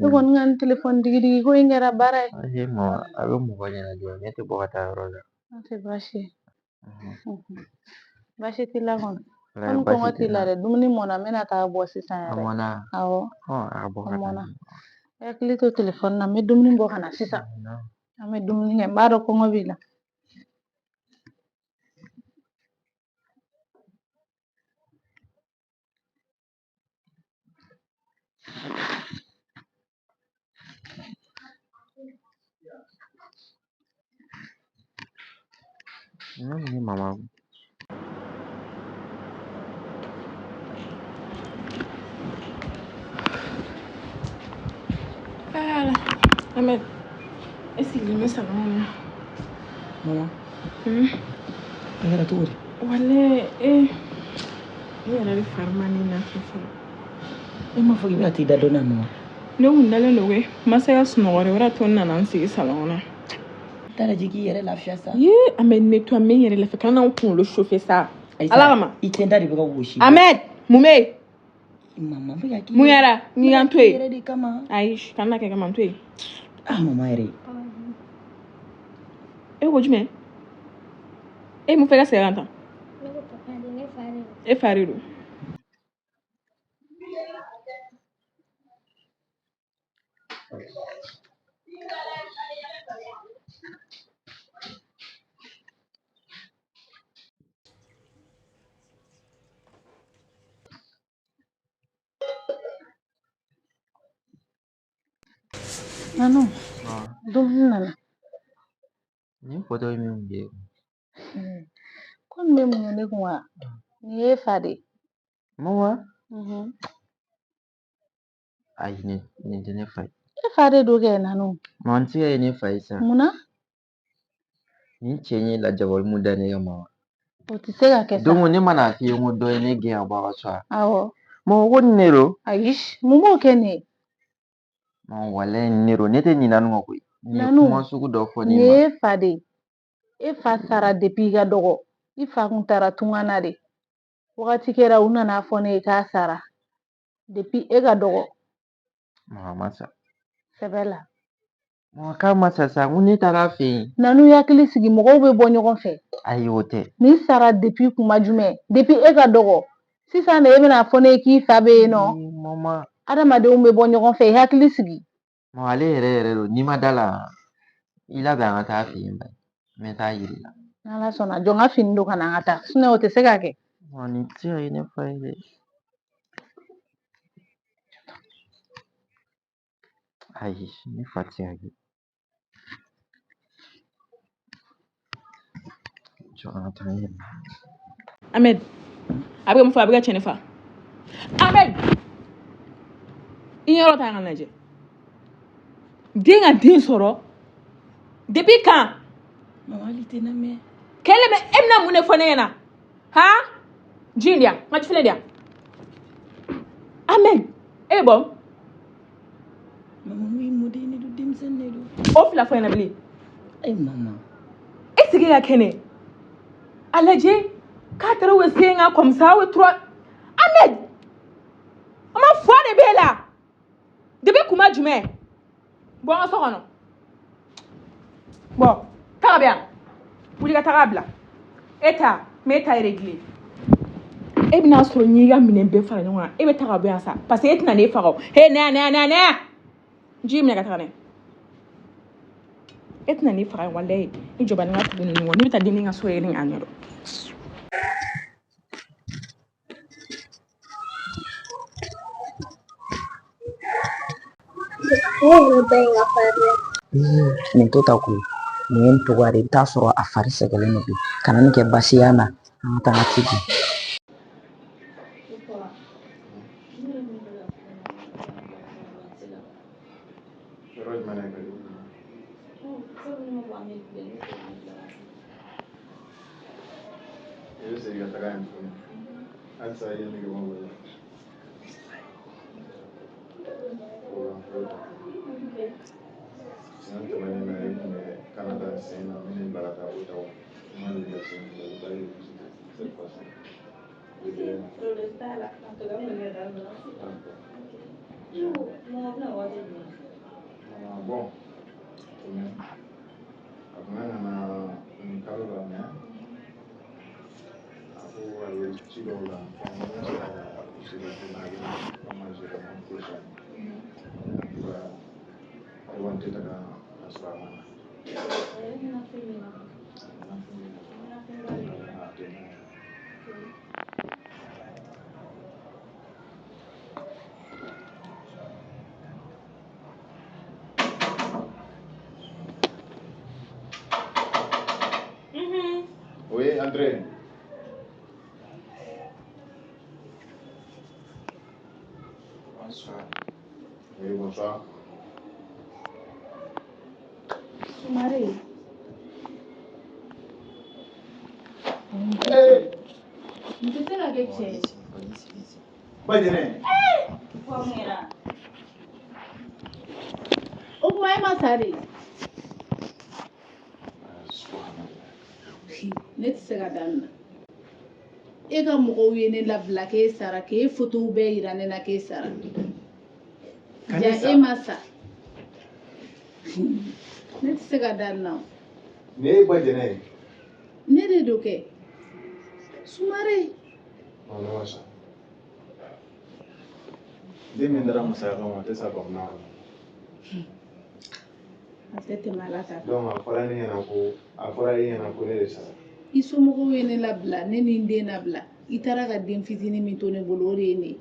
Ne kɔni ka nin telefɔni digidigi ko in kɛra baara ye. Ayi mama, a bɛ mɔgɔ ɲɛnajɛ, ne tɛ bɔ ka taa yɔrɔ la. N'o tɛ baasi ye. Baasi t'i la kɔni. Komi kɔngɔ t'i la dɛ, dumuni mɔna, n bɛna taa bɔ sisan A yɛrɛ. mɔna? Awɔ. A ka bɔ A ka taa. mɔna. I hakili to telefɔni na, n bɛ dumuni bɔ ka na sisan. An bɛ dumuni kɛ, n b'a dɔn kɔngɔ b'i la. Ne ni mama. Ala, Ahmed, e sigilen bɛ salon kɔnɔ. Mama, a kɛra cogo di? Walayi, e yɛrɛ de fari ma ne na fɔlɔ. E m'a fɔ k'i bɛna t'i da dɔɔnin mama? Ne kun dalen don koyi, n ma se ka sunɔgɔ de, o de y'a to n nana n sigi salon kɔnɔ. Taa lajɛ k'i yɛrɛ lafiya sa. Ye, Ahmed, ne to n bɛ n yɛrɛ lafiya, kana n kunkolo chauffer sa. Ala kama. I tɛnta de bɛ ka gosi. Ahmed, mun bɛ yen? Mama, n bɛ ka k'i Mun kɛra? N k'i ka n to yen. yɛrɛ de kama. Ayi, kana kɛ kama, n to yen. Ah, mama yɛrɛ. E ko jumɛn? E mun fɛ ka segin kan tan? Ne ko papa de, ne fa de don. E fa de don. Nanu, dumuni nana. Nin photo in min bɛ Ko nin bɛ mun kɛ ne kun wa? Nin ye e fa de ye. Mama? Ayi, nin tɛ ne fa ye. E fa de don kɛ Nanu. Mama, n tɛ se ka kɛ ne fa ye sa. Mun na? Nin cɛ in ye lajabali mun da ne kama. O tɛ se ka kɛ sa. Don o ne mana f'i ye ko dɔ ye ne gɛn ka bɔ a ka so wa? Awɔ. Mama, ko nin ne don. Ayi, mun b'o kɛ nin ye? Mama, walayi nin ne don. Ne tɛ ɲinɛ nin kɔ koyi. Nin ye Nanu, kuma sugu dɔ fɔ ne nin ma. ye e fa de ye. E fa sara depuis i ka dɔgɔ. I fa kun taara tunga na de. Wagati kɛra u nana fɔ ne ye k'a sara. Depuis e ka dɔgɔ. Mama ma sa. Sɛbɛ la. Mama, k'a ma sa sa, n ko ne taara a fɛ yen. Nanu, i hakili sigi, mɔgɔw bɛ bɔ ɲɔgɔn fɛ. Ayi, o tɛ. Nin sara depuis kuma jumɛn? Depuis e ka dɔgɔ. Sisan de e bɛna fɔ ne ye k'i fa bɛ yen nɔ. Mama. Adamadenw bɛ bɔ ɲɔgɔn fɛ, i hakili sigi. Mama, ale yɛrɛ yɛrɛ don. N'i ma da la, i labɛn an ka taa a fɛ yen ba. N bɛ taa yir'i la. N'Ala sɔnna, jɔ n ka fini don ka na an ka taa. Sinon o tɛ se ka kɛ. Mama, nin tɛ se ka kɛ ne fa ye dɛ. Ayi, ne fa tɛ se ka kɛ. Jɔ an ka taa n yɛrɛ. Ahmed, a bɛ ka mun fɔ? A bɛ ka cɛ ne fa. Ahmed, i ɲɛyɔrɔ ta ka lajɛ. Den ka den sɔrɔ depuis quand? Mama, hali tɛ na mɛn. Kɛlɛ bɛ e bɛna mun de fɔ ne ɲɛna? Han? Ji in di yan, n ka jifilen di yan. Ahmed, e bɛ bɔ? Mama, n'u ye mɔden de don, denmisɛnnin de don. O fila fɔ ɲɛna bilen. Ayi mama. E sigi ka kɛnɛ. A lajɛ 4 ou 5 ans comme ça ou 3. Ahmed, ma foi de b'e la. Depuis kuma jumɛn? Bɔ n ka so kɔnɔ. Bɔ, taga bɛ yan. Wuli ka taga bila. E ta, n b'e ta réglé. E bɛna sɔrɔ n y'i ka minɛn bɛɛ fara ɲɔgɔn kan. E bɛ taga bɔ yan sa. Parce que e tɛna ne faga o. He, ne ne ne ne. Ji minɛ ka taga n'a ye. E tɛna ne faga yan walayi. I jɔ bani n ka tugu ninnu kɔ. Ne bɛ taa dennin ka so yɛrɛ k'a ɲɛdɔn. Ne yɛrɛ ba in ka farin dɛ. Nin to ta koyi. Nin ye n togoya de ye. I bɛ taa sɔrɔ a fari sɛgɛnnen don bi. Kana nin kɛ baasi y'a na. An ka taa n ka ci di. Yɔrɔ jumɛn de ka di? I bɛ segin ka taga yen tuguni. Halisa i ye nege bɔ n la. Problème foyi tɛ. Siɲɛ tɛmɛnen na i tun bɛ Canada sen na min bila ka taa Ottawa. I ma deli ka sen bila i bɛ taa visiter cette fois-ci. I bɛ gɛlɛya. Problème t'a la. En tout cas, n kɔni ka taa dɔrɔn. D'accord. Mama, bɛna waati jumɛn? Ah, bon, tɛmɛ. A tun kan ka na nin kalo la mais a ko a bɛ ci dɔw la donc ne sera ka gérer joona a bɛ na an ma gérer l'an prochain. En tout cas, ne kɔni tɛ taga ka sɔrɔ a ma na. Nafin bɛ na. Nafin bɛ na. Nafin ba bɛ na. A tɛ mɛn. Oui, entrez. Bonsoir. Oui, bonsoir. Sumare. Hey! Nin tɛ se ka kɛ cɛ ye. Bajɛnɛ. Fɔ mun kɛra? O tuma e ma sa de? Ne tɛ se ka da nin na. E ka mɔgɔw ye ne labila k'e sara, k'e fotow bɛɛ yira ne na k'e sara. Ka ne Ja sa? e ma sa. Ne tɛ se ka da nin na. Nin ye ba jɛnɛ ye. Ne de don kɛ. Sumare. Non, ne ma sa. Den min dara masaya kama, a tɛ sa bamunan kɔnɔ. A tɛ tɛmɛ Ala ta kan. Donc a fɔra ne ɲɛna ko a fɔra e ɲɛna ko ne de sara. I somɔgɔw ye ne labila, ne ni n den labila. I taara ka den fitinin min to ne bolo, o de ye ne ye.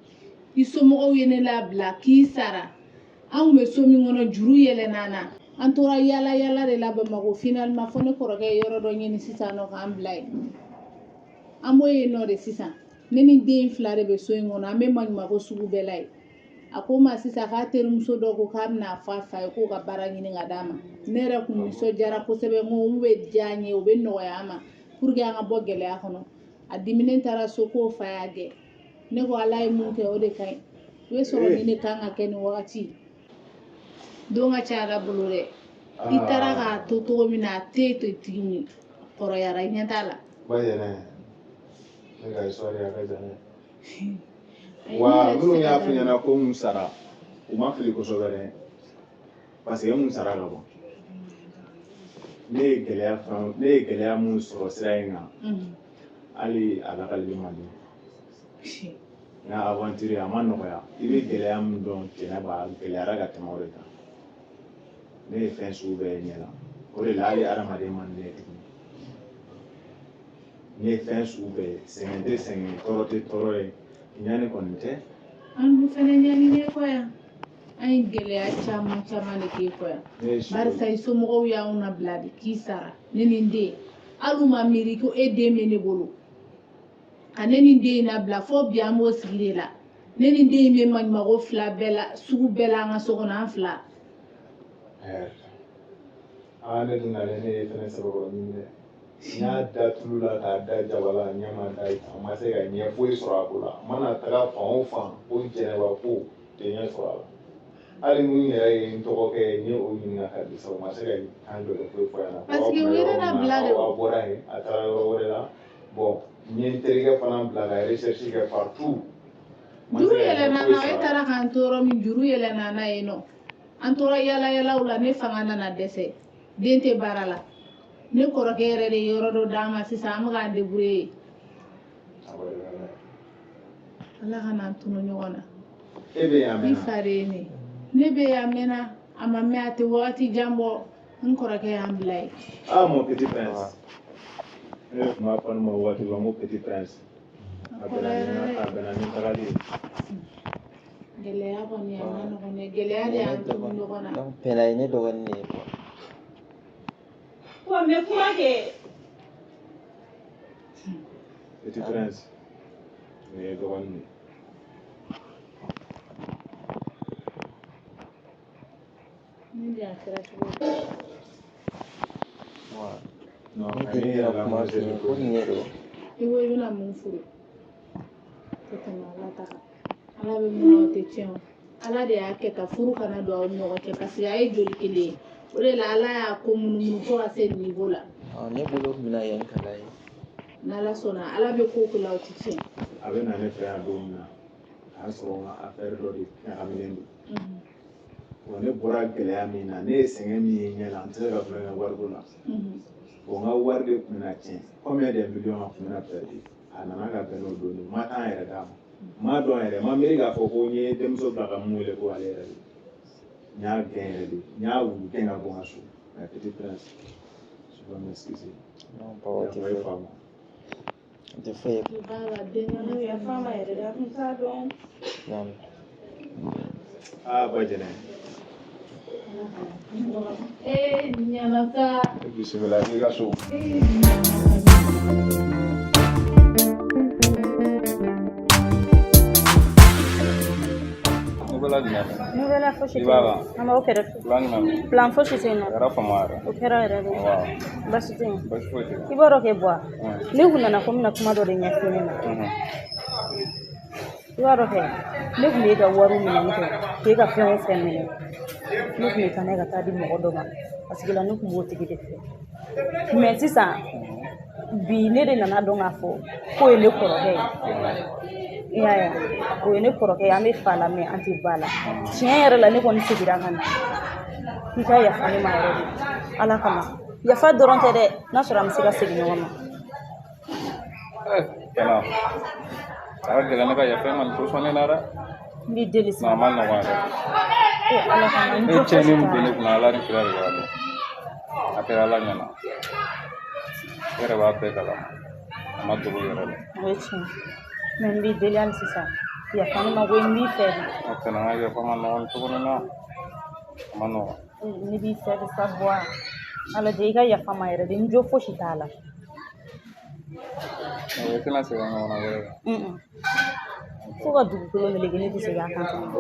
I somɔgɔw ye ne labila k'i sara. An kun bɛ so min kɔnɔ, juru yɛlɛnna an na. An tora yaala yaala de la Bamakɔ finalement fo ne kɔrɔkɛ ye yɔrɔ dɔ ɲini sisan nɔ k'an bila yen. An b'o yen nɔ de sisan. Ne ni den fila de bɛ so in kɔnɔ, an bɛ maɲumako sugu bɛɛ la yen. A ko n ma sisan k'a terimuso dɔ ko k'a bɛna fɔ a fa ye k'o ka baara ɲini ka d'a ma. Ne yɛrɛ kun nisɔndiyara kosɛbɛ, n ko n bɛ diya n ye, o bɛ nɔgɔya an ma pour que an ka bɔ gɛlɛya kɔnɔ. A diminen taara so k'o fa y'a gɛn. Ne ko Ala ye mun kɛ o de ka ɲi. I bɛ sɔrɔ nin de kan ka kɛ nin wagati. Don ka ca Ala bolo dɛ. I taara k'a to cogo min na, a tɛ yen tuguni. Kɔrɔyara, i ɲɛ t'a la. Ba jɛnɛ, ne ka histoire a ka jan dɛ. Wa minnu y'a f'i ɲɛna ko n sara, u ma fili kosɛbɛ dɛ. Parce que n kun sara ka ban. Ne ye gɛlɛya fɛn ne ye gɛlɛya mun sɔrɔ sira in kan, hali a lakalili man di. N ka aventure a ma nɔgɔya. I bɛ gɛlɛya min dɔn Jɛnɛba, a gɛlɛyara ka tɛmɛ o de kan. Ne ye fɛn sugu bɛɛ ye ɲɛ la. O de la hali hadamaden man di ne ye tuguni. Ne ye fɛn sugu bɛɛ ye. Sɛgɛn tɛ sɛgɛn, tɔɔrɔ tɛ tɔɔrɔ ye. Ɲani kɔni tɛ. An dun fɛnɛ ɲaninen kɔ yan. An ye gɛlɛya caman caman de k'e kɔ yan. Barisa i somɔgɔw y'anw nabila de k'i sara. Ne ni n den. Hali u ma miiri ko e den bɛ ne bolo. Ka ne ni n den in nabila fo bi an b'o sigi de la. Ne ni n den in bɛ maɲumako fila bɛɛ la, sugu bɛɛ la an ka so kɔnɔ, an fila. Aa ne dun nalen ne ye fɛnɛ sɛbɛkɔrɔ ɲini dɛ. N y'a da tulu la k'a da jaba la, ɲɛ ma da, a ma se ka ɲɛ foyi sɔrɔ a ko la. N mana taga fan o fan ko Jɛnɛba ko tɛ ɲɛ sɔrɔ a la. Hali mun yɛrɛ ye n tɔgɔkɛ ye, n ye o ɲininka ka dɛsɛ, o ma se ka kan jɔlen foyi fɔ a ɲɛna. Parce que u ye ne labila de. A bɔra yen, a taara yɔrɔ wɛrɛ la. Bon, n ye n terikɛ fana bila ka recherche kɛ partout. Juru yɛlɛnna na, e taara k'an to yɔrɔ min, juru yɛlɛnna na yen nɔ. An tora yaala yaalaw la, ne fanga nana dɛsɛ. Den tɛ baara la. Ne kɔrɔkɛ yɛrɛ de ye yɔrɔ dɔ d'an ma sisan, an bɛ k'an débrouiller. Ala ka n'an tunu ɲɔgɔn na. E bɛ yan a mɛnna. I fa de ye ne ye. Ne bɛ yan a mɛnna, a ma mɛn, a tɛ wagati jan bɔ. N kɔrɔkɛ y'an bila yen. Ah mon petit prince. Ne de tun b'a fɔ ne ma waati dɔ n ko petit prince. A bɛnna ni tagali ye. Gɛlɛya kɔni a ma nɔgɔn dɛ, gɛlɛya de y'an tunu ɲɔgɔn na. Donc Pɛnda ye ne dɔgɔnin de ye quoi. Wa n bɛ kuma kɛ. Petit prince, nin ye dɔgɔnin de ye. Ne de y'a kɛra cogo di? Wa Non, ne terikɛ ka kuma f'i ye ko nin de don. I ko i bɛna mun furu? Tɛ tɛmɛ Ala ta kan. Ala bɛ mun na o tɛ tiɲɛ o. Ala de y'a kɛ ka furu kana don aw ni ɲɔgɔn cɛ parce que a ye joli kelen ye. O de la Ala y'a ko munumunu fo ka se niveau la. Ne bolo tun bɛna kɛ n kala ye. N'Ala sɔnna, Ala bɛ ko ko la o tɛ tiɲɛ. A bɛ na ne fɛ yan don min na, a y'a sɔrɔ n ka affaire dɔ de ɲagaminen don. Wa ne bɔra gɛlɛya min na, ne ye sɛgɛn min ye ɲɛ la, n tɛ se ka tulonkɛ wariko la. Bon, n ka wari de tun bɛna tiɲɛ. Combien de millions a tun bɛna perdu. A nana ka bɛn n'o don de ye. N ma taa n yɛrɛ d'a ma. N m'a dɔn yɛrɛ, n ma miiri k'a fɔ ko n ye denmuso bila ka mun wele ko ale yɛrɛ de. N y'a gɛn yɛrɛ de. N y'a wulu gɛn ka bɔ n ka so. Mais petit prince, je vais m'excuser. Non, papa, o tɛ foyi ye. O tɛ foyi ye. Yafa ma yɛrɛ de, a tun t'a dɔn. Naamu. Ah, ba Jɛnɛ. Ee ɲana sa. Bisimila i ka so. Nouvelle jumɛn? Nouvelle fosi I tɛ b'a yen. la? An b'aw kɛrɛfɛ. Plan jumɛn bɛ? Plan fosi tɛ yen nɔ. A kɛra fama yɛrɛ. O kɛra yɛrɛ de. Wa Baasi tɛ yen. baasi foyi tɛ yen. I b'a dɔn kɛ Buwa, ne kun nana ko n bɛna kuma dɔ de ɲɛf'i ɲɛna. I b'a dɔn kɛ, ne kun bɛ e ka wariw minɛni kɛ, k'e ka fɛn o fɛn minɛ. Ne kun bɛ taa n'a ye ka taa di mɔgɔ dɔ ma. Parce que la ne kun b'o tigi de fɛ. Mais sisan, bi ne de nana dɔn k'a fɔ k'o ye ne kɔrɔkɛ ye. I y'a ye wa? O ye ne kɔrɔkɛ ye, an bɛ fa la mais an tɛ ba la. Tiɲɛ yɛrɛ la ne kɔni seginna ka na. I ka yafa ne ma yɛrɛ de. Ala kama. Yafa dɔrɔn tɛ dɛ, n'a sɔrɔ an bɛ se ka segin ɲɔgɔn ma. Kana a ka gɛlɛn ne ka yafa e ma nin position ne na dɛ. N b'i deli sa. A ma nɔgɔn yɛrɛ. E Ala kama, n Ne jo tiɲɛni fosi min t'a don la. ne kunna, Ala ni kira de b'a dɔn. A kɛra Ala ɲɛna. E yɛrɛ b'a bɛɛ kalama. A ma dogo i yɛrɛ la. O ye tiɲɛ. Mais n b'i deli hali sisan. Yafa ne ma koyi, n b'i fɛ de. A tɛna n ka yafa ma nɔgɔn cogo min na. A ma nɔgɔn. Ne b'i fɛ de sa Buwa. Ala de i ka yafa n ma yɛrɛ de, n jo fosi t'a la. I tɛna segin a ɲɔgɔnna wɛrɛ kan. Fo ka dugukolo meleke, ne tɛ segin a kan tuguni.